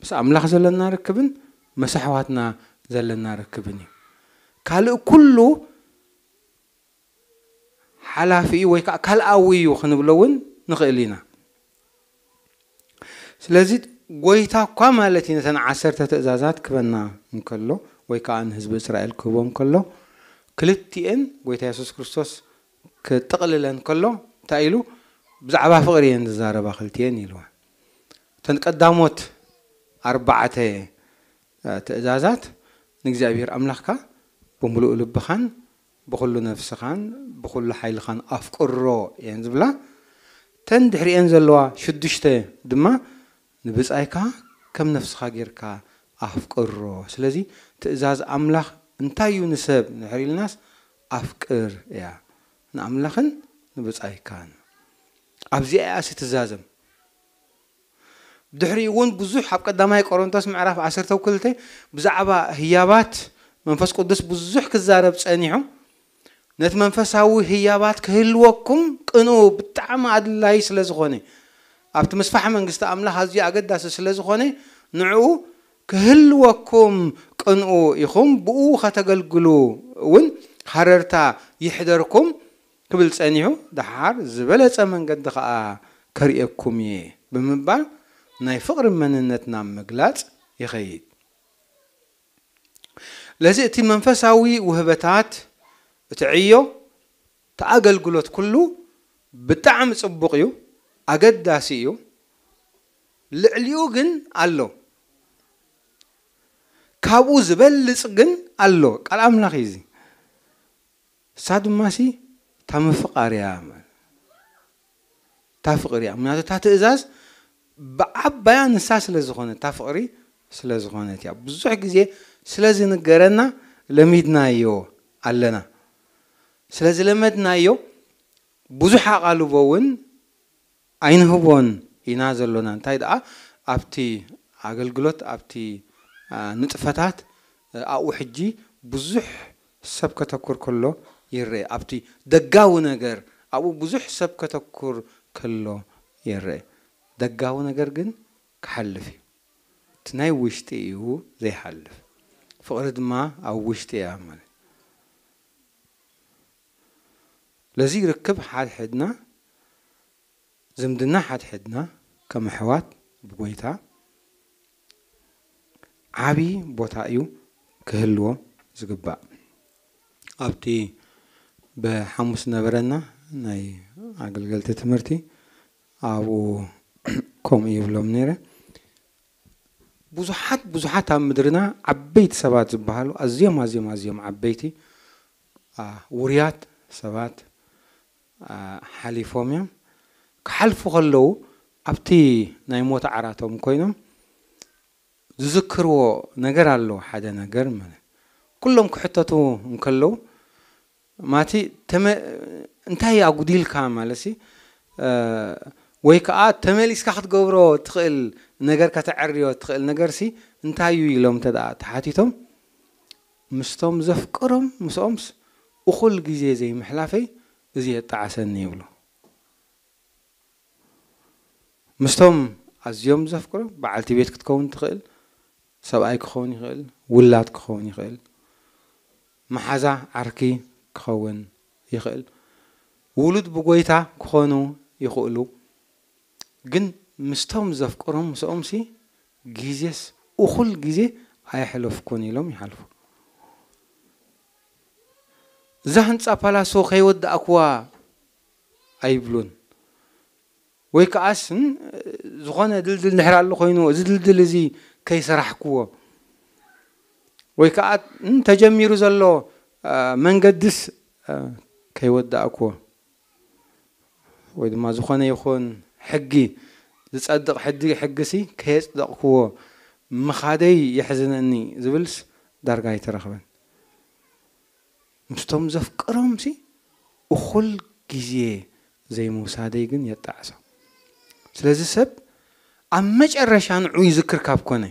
ምስ ኣምላኽ ዘለና ርክብን ምስ ኣሕዋትና ዘለና ርክብን እዩ። ካልእ ኩሉ ሓላፊ እዩ ወይ ከዓ ካልኣዊ እዩ ክንብሎ እውን ንኽእል ኢና። ስለዚ ጎይታ እኳ ማለት እዩ ነተን ዓሰርተ ትእዛዛት ክበና እንከሎ ወይ ከዓ ንህዝቢ እስራኤል ክህቦ እንከሎ ክልቲኤን ጎይታ የሱስ ክርስቶስ ክጥቕልለን ከሎ እንታይ ኢሉ? ብዛዕባ ፍቕሪ እየን ዝዛረባ ክልቲኤን ኢልዋ። እተን ቀዳሞት ኣርባዕተ ትእዛዛት ንእግዚኣብሔር ኣምላኽካ ብምሉእ ልብኻን ብኹሉ ነፍስኻን ብኹሉ ሓይልኻን ኣፍቅሮ እየን ዝብላ። እተን ድሕሪኤን ዘለዋ ሽዱሽተ ድማ ንብጻይካ ከም ነፍስኻ ጌርካ ኣፍቅሮ። ስለዚ ትእዛዝ ኣምላኽ እንታይ እዩ ንሰብ ንድሕር ኢልናስ ኣፍቅር እያ፣ ንኣምላኽን ንብጻይካን። ኣብዚኣ እያ ትዛዘም። ድሕሪኡ እውን ብዙሕ ኣብ ቀዳማይ ቆሮንቶስ ምዕራፍ ዓሰርተ ክልተ ብዛዕባ ህያባት መንፈስ ቅዱስ ብዙሕ ክዛረብ ጸኒሑ። ነቲ መንፈሳዊ ህያባት ክህልወኩም ቅንኡ ብጣዕሚ ኣድላዪ ስለ ዝኾነ ኣብቲ ምስፋሕ መንግስቲ ኣምላኽ ኣዝዩ ኣገዳሲ ስለ ዝኾነ ንዕኡ ክህልወኩም ቅንኡ ኢኹም ብኡ ከተገልግሉ እውን ሃረርታ ይሕደርኩም ክብል ጸኒሑ ደሓር ዝበለጸ መንገዲ ኸኣ ከርእየኩም እየ ብምባል ናይ ፍቕሪ መንነት ናብ ምግላጽ ይኸይድ። ለዚ እቲ መንፈሳዊ ውህበታት እቲ ዕዮ እቲ ኣገልግሎት ኩሉ ብጣዕሚ ጽቡቕ እዩ፣ ኣገዳሲ እዩ። ልዕሊኡ ግን ኣሎ፣ ካብኡ ዝበልጽ ግን ኣሎ። ቃል ኣምላኽ እዩ እዚ። እሳ ድማ ሲ እታ ምፍቓር እያ። እታ ፍቕሪ እያ። ምክንያቱ እታ ትእዛዝ ብዓባያ ንሳ ስለ ዝኾነት እታ ፍቕሪ ስለ ዝኾነት እያ። ብዙሕ ግዜ ስለ ዝንገረና ለሚድናዮ ኣለና። ስለ ዝለመድናዮ ብዙሕ ኣቓልቦ እውን ኣይንህቦን ኢና ዘሎና። እንታይ ደኣ ኣብቲ ኣገልግሎት ኣብቲ ንጥፈታት ኣብኡ ሕጂ ብዙሕ ሰብ ከተኩር ከሎ ይረአ። ኣብቲ ደጋዊ ነገር ኣብኡ ብዙሕ ሰብ ከተኩር ከሎ ይረአ። ደጋዊ ነገር ግን ክሓልፍ እዩ። እቲ ናይ ውሽጢ እዩ ዘይሓልፍ። ፍቕሪ ድማ ኣብ ውሽጢ እያ ማለት። ለዚ ርክብ ሓድሕድና ዝምድና ሓድሕድና ከም ኣሕዋት ብጎይታ ዓቢ ቦታ እዩ ክህልዎ ዝግባእ። ኣብቲ ብሓሙስ ነበረና ናይ ኣገልገልቲ ትምህርቲ ኣብኡ ከምኡ ይብሎም ነይረ። ብዙሓት ብዙሓት ኣብ ምድርና ዓበይቲ ሰባት ዝበሃሉ ኣዝዮም ኣዝዮም ኣዝዮም ዓበይቲ ውርያት ሰባት ሓሊፎም እዮም። ክሓልፉ ከለዉ ኣብቲ ናይ ሞት ዓራቶም ኮይኖም ዝዝክርዎ ነገር ኣሎ። ሓደ ነገር ማለት ኩሎም ክሕተቱ እንከለዉ ማቲ እንታይ ኣጉዲልካ ማለት ወይ ከዓ ተመሊስካ ክትገብሮ ትኽእል ነገር ከተዐርዮ ትኽእል ነገር ሲ እንታይ እዩ ኢሎም እንተ ተሓቲቶም ምስቶም ዘፍቅሮም ምስኦምስ እኹል ግዜ ዘይምሕላፈይ እዚ የጣዓሰኒ ይብሉ። ምስቶም ኣዝዮም ዘፍቅሮ በዓልቲ ቤት ክትከውን ትኽእል፣ ሰብኣይ ክኸውን ይኽእል፣ ውላድ ክኸውን ይኽእል፣ መሓዛ ዓርኪ ክኸውን ይኽእል፣ ውሉድ ብጎይታ ክኾኑ ይኽእሉ። ግን ምስቶም ዘፍቅሮም ምስኦምሲ ግዜስ እኹል ግዜ ኣየሕለፍኩን ኢሎም ይሓልፉ። እዛ ህንፃ ፓላሶ ከይወዳእኩዋ ኣይብሉን። ወይ ከዓስ ን-፣ ዝኾነ ድልድል እንድሕር ኣሎ ኮይኑ፣ እዚ ድልድል እዚ ከይሰራሕክዎ፣ ወይ ከዓ ን-፣ ተጀሚሩ ዘሎ፣ አ፣ መንገድስ፣ አ፣ ከይወዳእክዎ፣ ወይ ድማ ዝኾነ ይኹን ሕጊ፣ ዝጸድቕ ሕዲ-፣ ሕጊሲ ከየጽደቕክዎ ምኻደይ የሕዝነኒ ዝብልስ ዳርጋ ኣይተረኽበን። ምስቶም ዘፍቅሮምሲ እኹል ግዜ ዘይምውሳደይ ግን የጣዕሶ። ስለዚ ሰብ ኣብ መጨረሻ ንዑ ይዝክር ካብ ኮነ፣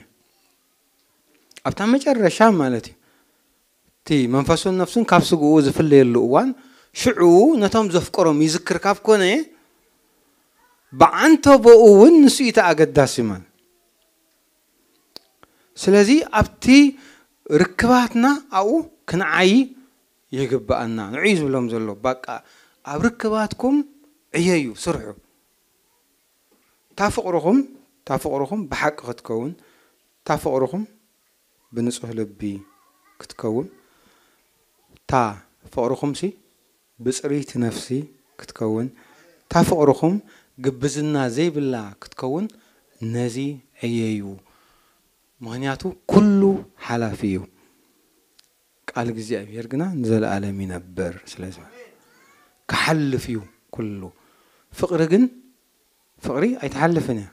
ኣብታ መጨረሻ ማለት እዩ፣ እቲ መንፈሱን ነፍሱን ካብ ስግኡ ዝፍለየሉ እዋን፣ ሽዑ ነቶም ዘፍቅሮም ይዝክር ካብ ኮነ፣ ብዓንተቦኡ እውን ንሱ እዩ እቲ ኣገዳሲ ማለት። ስለዚ ኣብቲ ርክባትና ኣብኡ ክንዓዪ ይግብኣና። ንዑ እዩ ዝብሎም ዘሎ። በቃ ኣብ ርክባትኩም ዕየዩ፣ ስርሑ። እታ ፍቕርኹም፣ እታ ፍቕርኹም ብሓቂ ክትከውን፣ እታ ፍቕርኹም ብንጹህ ልቢ ክትከውን፣ እታ ፍቕርኹምሲ ብጽርይቲ ነፍሲ ክትከውን፣ እታ ፍቕርኹም ግብዝና ዘይብላ ክትከውን፣ ነዚ ዕየዩ። ምኽንያቱ ኩሉ ሓላፊ እዩ። ቃል እግዚኣብሔር ግና ንዘለኣለም ይነብር። ስለዚ ክሓልፍ እዩ ኩሉ። ፍቕሪ ግን፣ ፍቕሪ ኣይትሓልፍን እያ።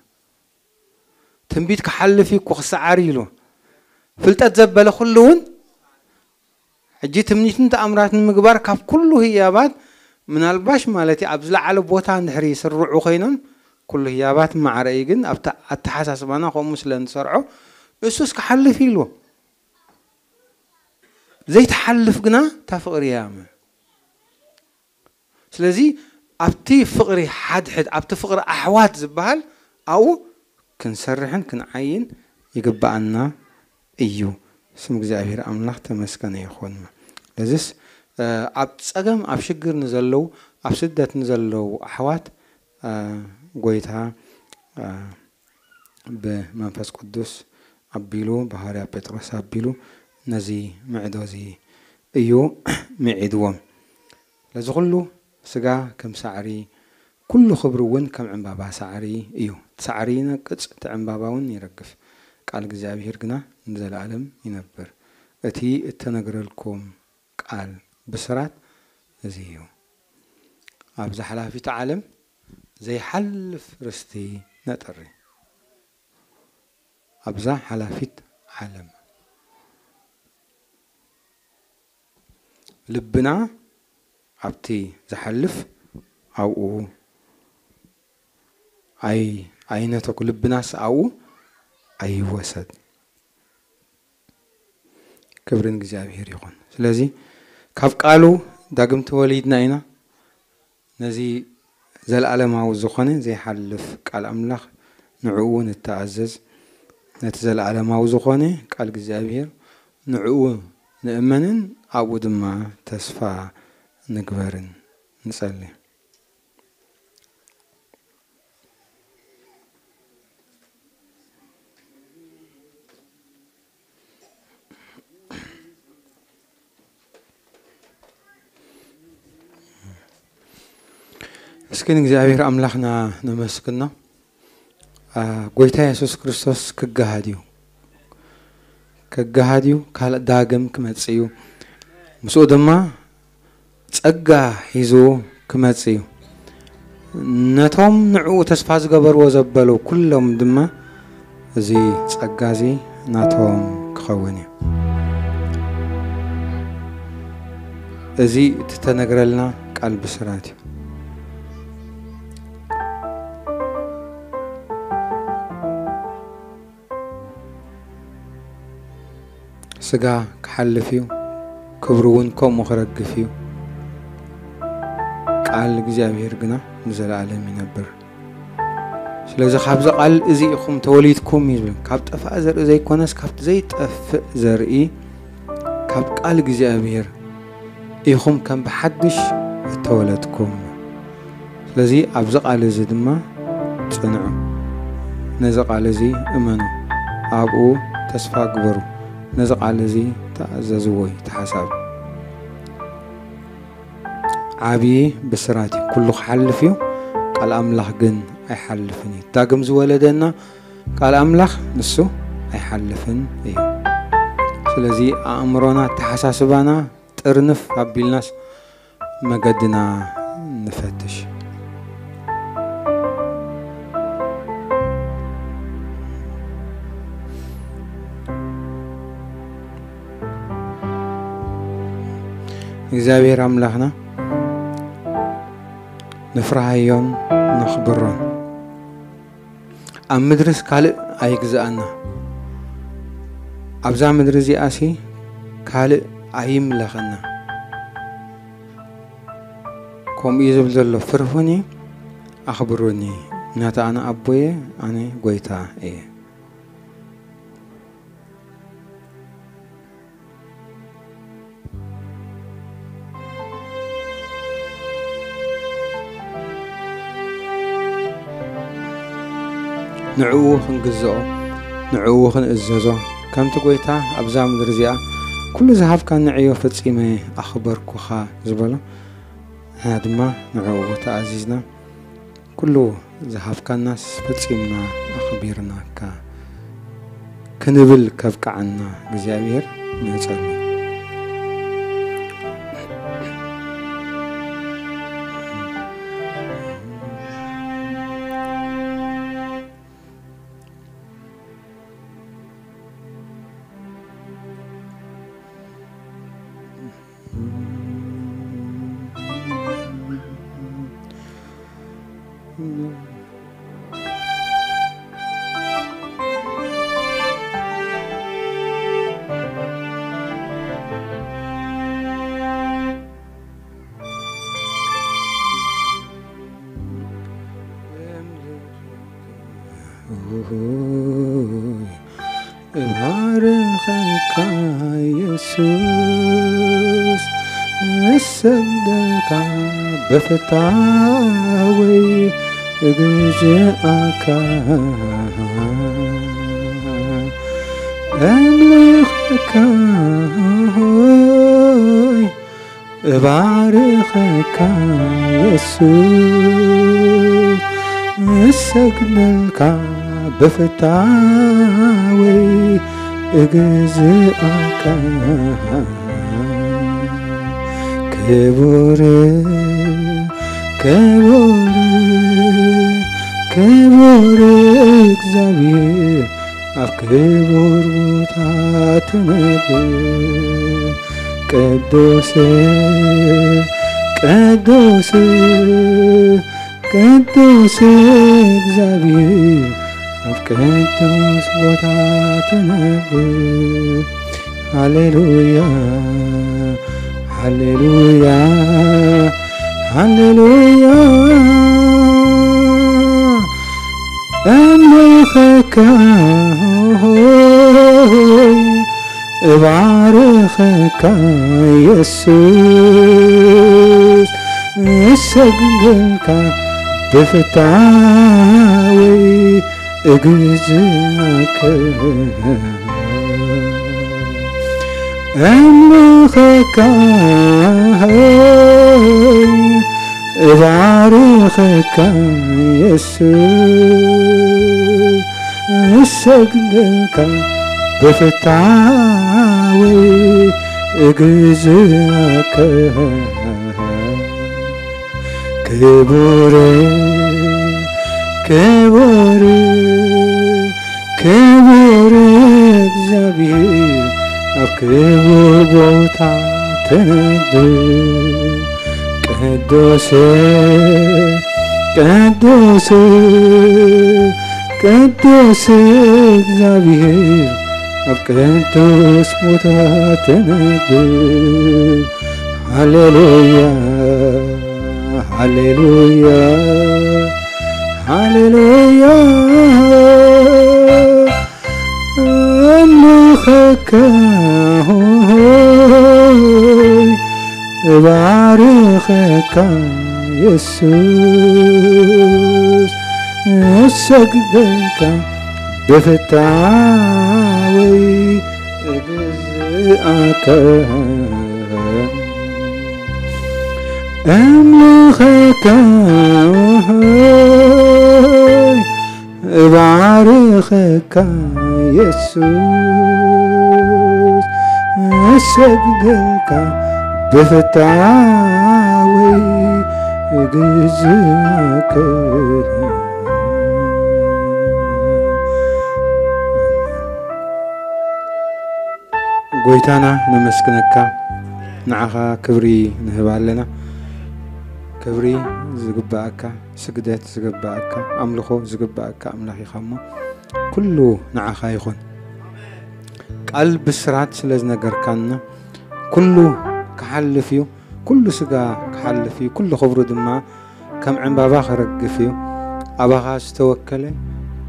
ትንቢት ክሓልፍ እዩ እኮ፣ ክሰዓር እዩ ኢሉ። ፍልጠት ዘበለ ኩሉ እውን፣ ሕጂ ትምኒትን ተኣምራትን ምግባር ካብ ኩሉ ህያባት፣ ምናልባሽ ማለት እዩ፣ ኣብ ዝለዓለ ቦታ እንድሕር ይስርዑ ኮይኖም፣ ኩሉ ህያባት ማዕረ እዩ፣ ግን ኣብቲ ኣተሓሳስባና ከምኡ ስለ እንሰርዖ፣ እሱስ ክሓልፍ እዩ ኢሉ። ዘይትሓልፍ ግና እታ ፍቕሪ እያ። ስለዚ ኣብቲ ፍቕሪ ሓድሕድ፣ ኣብቲ ፍቕሪ ኣሕዋት ዝበሃል ኣብኡ ክንሰርሕን ክንዓይን ይግብኣና እዩ። ስም እግዚኣብሔር ኣምላኽ ተመስገነ ይኹን። ስለዚስ፣ እ፣ ኣብ ጸገም፣ ኣብ ሽግር ንዘለዉ፣ ኣብ ስደት ንዘለዉ ኣሕዋት፣ እ፣ ጎይታ፣ እ፣ ብመንፈስ ቅዱስ ኣቢሉ፣ ብሃዋርያ ጴጥሮስ ኣቢሉ ነዚ ምዕዶ እዚ እዩ ምዒድዎም። ስለዚ ኩሉ ስጋ ከም ሳዕሪ፣ ኩሉ ክብሪ እውን ከም ዕምባባ ሳዕሪ እዩ። እቲ ሳዕሪ ይነቅጽ፣ እቲ ዕምባባ እውን ይረግፍ፣ ቃል እግዚኣብሔር ግና ንዘለኣለም ይነብር። እቲ እተነግረልኩም ቃል ብስራት እዚ እዩ። ኣብዛ ሓላፊት ዓለም ዘይሓልፍ ርስቲ ነጥሪ። ኣብዛ ሓላፊት ዓለም ልብና ኣብቲ ዝሓልፍ ኣብኡ ኣይ-፣ ኣይነተኩ፣ ልብናስ ኣብኡ ኣይወሰድ። ክብሪ ንእግዚኣብሔር ይኹን። ስለዚ ካብ ቃሉ ዳግም ተወሊድና ኢና። ነዚ ዘለዓለማዊ ዝኾነ ዘይሓልፍ ቃል ኣምላኽ ንዕኡ ንተኣዘዝ። ነቲ ዘለዓለማዊ ዝኾነ ቃል እግዚኣብሔር ንዕኡ ንእመንን ኣብኡ ድማ ተስፋ ንግበርን። ንጸሊ። እስኪ ንእግዚኣብሔር ኣምላኽና ነመስግኖ። አ፣ ጎይታ የሱስ ክርስቶስ ክገሃድ እዩ። ክገሃድ እዩ፣ ካልእ ዳግም ክመጽእ እዩ። ምስኡ ድማ ጸጋ ሒዙ ክመጽእ እዩ። ነቶም ንዕኡ ተስፋ ዝገበርዎ ዘበሉ ኩሎም ድማ እዚ ጸጋ እዚ ናቶም ክኸውን እዩ። እዚ እተነግረልና ቃል ብስራት እዩ። ስጋ ክሓልፍ እዩ፣ ክብሩ እውን ከምኡ ክረግፍ እዩ። ቃል እግዚኣብሔር ግና ንዘለኣለም ይነብር። ስለዚ ካብዚ ቃል እዚ ኢኹም ተወሊድኩም እዩ ዝብል። ካብ ጠፋእ ዘርኢ ዘይኮነስ ካብቲ ዘይጠፍእ ዘርኢ፣ ካብ ቃል እግዚኣብሔር ኢኹም ከም ብሓድሽ እተወለድኩም። ስለዚ ኣብዚ ቃል እዚ ድማ ጽንዑ። ነዚ ቃል እዚ እመኑ። ኣብኡ ተስፋ ግበሩ። ነዚ ቃል እዚ ተኣዘዝዎ እዩ እቲ ሓሳብ። ዓብዪ ብስራት እዩ። ኩሉ ክሓልፍ እዩ። ቃል ኣምላኽ ግን ኣይሓልፍን እዩ። ዳግም ዝወለደና ቃል ኣምላኽ ንሱ ኣይሓልፍን እዩ። ስለዚ ኣእምሮና፣ ኣተሓሳስባና ጥርንፍ ኣቢልናስ መገድና ንፈትሽ። እግዚኣብሔር ኣምላኽና ንፍርሃዮን ነኽብሮን። ኣብ ምድርስ ካልእ ኣይግዛኣና፣ ኣብዛ ምድሪ እዚኣሲ ካልእ ኣይምለኸና። ከምኡ እዩ ዝብል ዘሎ፣ ፍርሁኒ ኣኽብሩኒ፣ ምኽንያቱ ኣነ ኣቦየ፣ ኣነ ጎይታ እየ። ንዕኡ ክንግዝኦ፣ ንዕኡ ክንእዘዞ፣ ከምቲ ጎይታ ኣብዛ ምድሪ እዚኣ ኩሉ ዝሃብካኒ ዕዮ ፈጺመ ኣኽበርኩኻ ዝበሎ፣ ንሕና ድማ ንዕኡ ተኣዚዝና ኩሉ ዝሃብካናስ ፈጺምና ኣኽቢርናካ ክንብል ከብቅዓና እግዚኣብሔር ንጸሊ። እባርኸካ የሱስ፣ እሰግደልካ ብፍታወይ እግዝኣካ፣ እምልኸካ ሆይ፣ እባርኸካ የሱስ፣ እሰግደልካ ብፍታወይ እግዝኣካ። ክቡር፣ ክቡር፣ ክቡር እግዚኣብሔር፣ ኣብ ክቡር ቦታ ትነብር። ቅዱስ፣ ቅዱስ፣ ቅዱስ እግዚኣብሔር፣ ኣብ ቅዱስ ቦታ ትነብር። ሃሌሉያ፣ ሃሌሉያ፣ ሃሌሉያ። እምልኸካ ሆይ፣ እባርኸካ የሱስ፣ እሰግደልካ ብፍታወይ እግዝኣከ። እምልኸካ እባርኸካ የሱስ፣ እሰግደልካ ብፍታወይ እግዝኣከ። ክቡር፣ ክቡር፣ ክቡር እግዚኣብሔር፣ ኣብ ክቡር ቦታ ትነብር። ቅዱስ፣ ቅዱስ፣ ቅዱስ እግዚኣብሔር፣ ኣብ ቅዱስ ቦታ ትነብር። ሃሌሉያ፣ ሃሌሉያ፣ ሃሌሉያ። እምልኸካ ሆይ፣ እባርኸካ የሱስ፣ እሰግደልካ ብፍታወይ እግዝኣከ። እምልኸካ እባርኸካ የሱስ፣ እሰግደልካ ብፍታወይ እግዝእከ። ጎይታና ነመስግነካ፣ ንዓኻ ክብሪ ንህብ ኣለና። ክብሪ ዝግባኣካ፣ ስግደት ዝግባኣካ፣ ኣምልኾ ዝግባኣካ ኣምላኽ ኢኻ እሞ፣ ኩሉ ንዓኻ ይኹን። ቃል ብስራት ስለ ዝነገርካና፣ ኩሉ ክሓልፍ እዩ፣ ኩሉ ስጋ ክሓልፍ እዩ፣ ኩሉ ክብሩ ድማ ከም ዕምባባ ክረግፍ እዩ። ኣባኻ ዝተወከለ፣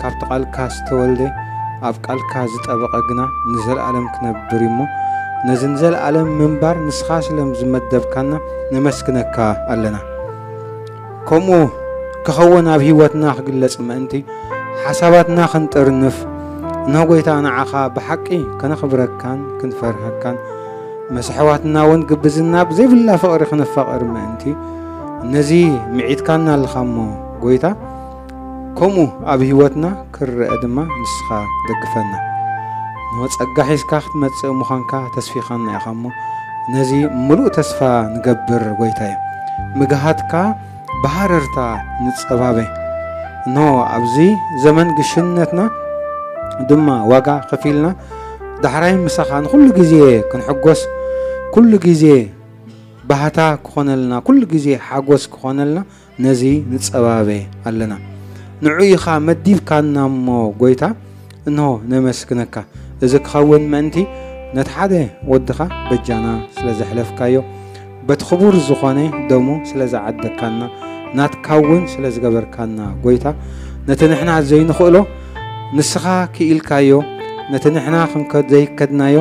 ካብቲ ቃልካ ዝተወልደ፣ ኣብ ቃልካ ዝጠበቐ ግና ንዘለኣለም ክነብር እዩ እሞ፣ ነዚ ንዘለኣለም ምንባር ንስኻ ስለ ዝመደብካና ነመስግነካ ኣለና። ከምኡ ክኸውን ኣብ ህይወትና ክግለጽ ምእንቲ፣ ሓሳባትና ክንጥርንፍ፣ እንሆ ጎይታ ንዓኻ ብሓቂ ከነኽብረካን ክንፈርሃካን፣ ምስ ኣሕዋትና እውን ግብዝና ብዘይብላ ፍቕሪ ክንፋቐር ምእንቲ፣ ነዚ ምዒትካና ኣለኻ እሞ ጎይታ፣ ከምኡ ኣብ ህይወትና ክረአ ድማ ንስኻ ደግፈና። እንሆ ጸጋ ሒዝካ ክትመጽእ ምዃንካ ተስፊኻና ኢኻ እሞ፣ ነዚ ምሉእ ተስፋ ንገብር ጎይታየ። ምግሃትካ ብሃረርታ ንጸባበ። እንሆ ኣብዚ ዘመን ግሽነትና ድማ ዋጋ ከፊልና፣ ዳሕራይ ምሳኻ ንኹሉ ግዜ ክንሕጎስ፣ ኩሉ ግዜ ባህታ ክኾነልና፣ ኩሉ ግዜ ሓጎስ ክኾነልና፣ ነዚ ንጸባበ ኣለና። ንዑ ኢኻ መዲብካና እሞ ጎይታ፣ እንሆ ነመስግነካ። እዚ ክኸውን ምእንቲ ነቲ ሓደ ወድኻ በጃና ስለ ዘሕለፍካዮ፣ በቲ ክቡር ዝኾነ ደሙ ስለ ዝዓደግካና፣ ናትካ እውን ስለ ዝገበርካና ጎይታ፣ ነቲ ንሕና ዘይንኽእሎ ንስኻ ክኢልካዮ፣ ነቲ ንሕና ክንከድ ዘይከድናዮ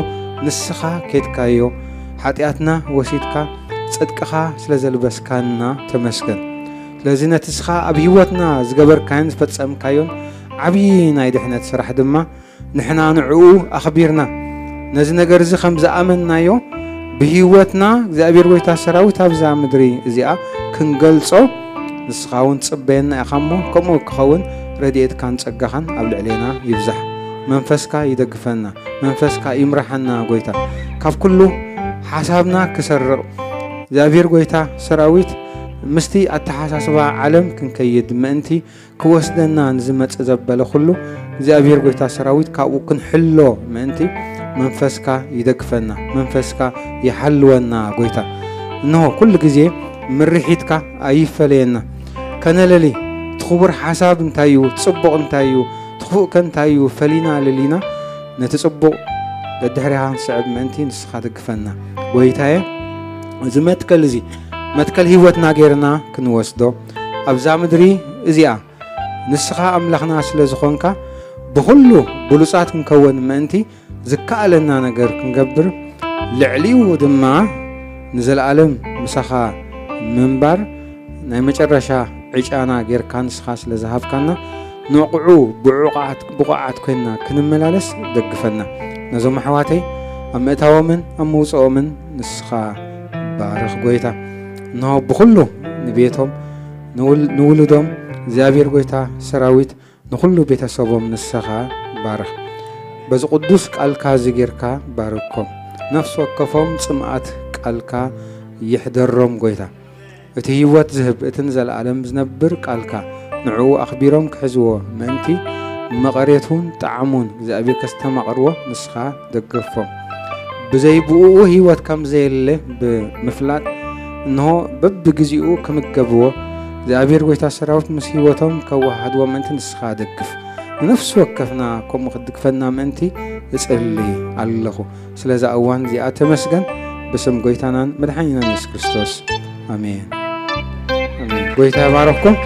ንስኻ ኬድካዮ፣ ሓጢኣትና ወሲድካ ጽድቅኻ ስለ ዘልበስካና ተመስገን። ስለዚ ነቲ ንስኻ ኣብ ህይወትና ዝገበርካዮን ዝፈጸምካዮን ዓብዪ ናይ ድሕነት ስራሕ ድማ ንሕና ንዕኡ ኣኽቢርና፣ ነዚ ነገር እዚ ከም ዝኣመንናዮ ብህይወትና እግዚኣብሔር ጎይታ ሰራዊት ኣብዛ ምድሪ እዚኣ ክንገልጾ ንስኻ እውን ትጽበየና ኢኻ እሞ፣ ከምኡ ክኸውን ረድኤትካን ጸጋኻን ኣብ ልዕሌና ይብዛሕ። መንፈስካ ይደግፈና፣ መንፈስካ ይምራሓና። ጎይታ ካብ ኩሉ ሓሳብና ክሰርቕ እግዚኣብሔር ጎይታ ሰራዊት ምስቲ ኣተሓሳስባ ዓለም ክንከይድ ምእንቲ ክወስደና ንዝመጽእ ዘበለ ኩሉ እግዚኣብሔር ጎይታ ሰራዊት ካብኡ ክንሕሎ ምእንቲ መንፈስካ ይደግፈና፣ መንፈስካ ይሓልወና። ጎይታ እንሆ ኩሉ ግዜ ምርሒትካ ኣይፈለየና። ከነለሊ እቲ ክቡር ሓሳብ እንታይ እዩ፣ ጽቡቕ እንታይ እዩ፣ ትኽፉእከ እንታይ እዩ ፈሊና ለሊና ነቲ ጽቡቕ ደድሕሪኻ ክንስዕብ ምእንቲ ንስኻ ደግፈና። ጎይታየ፣ እዚ መትከል እዚ መትከል ህይወትና ጌርና ክንወስዶ ኣብዛ ምድሪ እዚኣ ንስኻ ኣምላኽና ስለ ዝኾንካ ብኹሉ ብሉጻት ክንከውን ምእንቲ ዝከኣለና ነገር ክንገብር፣ ልዕሊኡ ድማ ንዘለኣለም ምሳኻ ምንባር ናይ መጨረሻ ዕጫና ጌርካ ንስኻ ስለ ዝሃብካና፣ ንቕዑ ብቑዓት ኮይንና ክንመላለስ ደግፈና። ነዞም ኣሕዋተይ ኣብ ምእታዎምን ኣብ ምውፅኦምን ንስኻ ባርኽ ጎይታ። እንሆ ብኹሉ ንቤቶም ንውልዶም እግዚኣብሔር ጎይታ ሰራዊት ንኹሉ ቤተሰቦም ንስኻ ባርኽ። በዚ ቅዱስ ቃልካ እዚ ጌርካ ባርኮም። ነፍሲ ወከፎም ጽምኣት ቃልካ ይሕደሮም ጎይታ። እቲ ህይወት ዝህብ እቲ ንዘለኣለም ዝነብር ቃልካ ንዕኡ ኣኽቢሮም ክሕዝዎ ምእንቲ መቐሬቱን ጣዕሙን እግዚኣብሔር ከስተማቕርዎ ንስኻ ደገፎም። ብዘይ ብእኡ ህይወት ከም ዘየለ ብምፍላጥ እንሆ በብግዚኡ ክምገብዎ እግዚኣብሔር ጎይታ ሰራዊት ምስ ህይወቶም ከወሃድዎ ምእንቲ ንስኻ ደግፍ። ንነፍሲ ወከፍና ከምኡ ክትድግፈና ምእንቲ እጽሊ ኣለኹ። ስለዛ እዋን እዚኣ ተመስገን። ብስም ጎይታናን መድሓኒናን የሱስ ክርስቶስ ኣሜን። ኣሜን። ጎይታ ይባረኽኩም።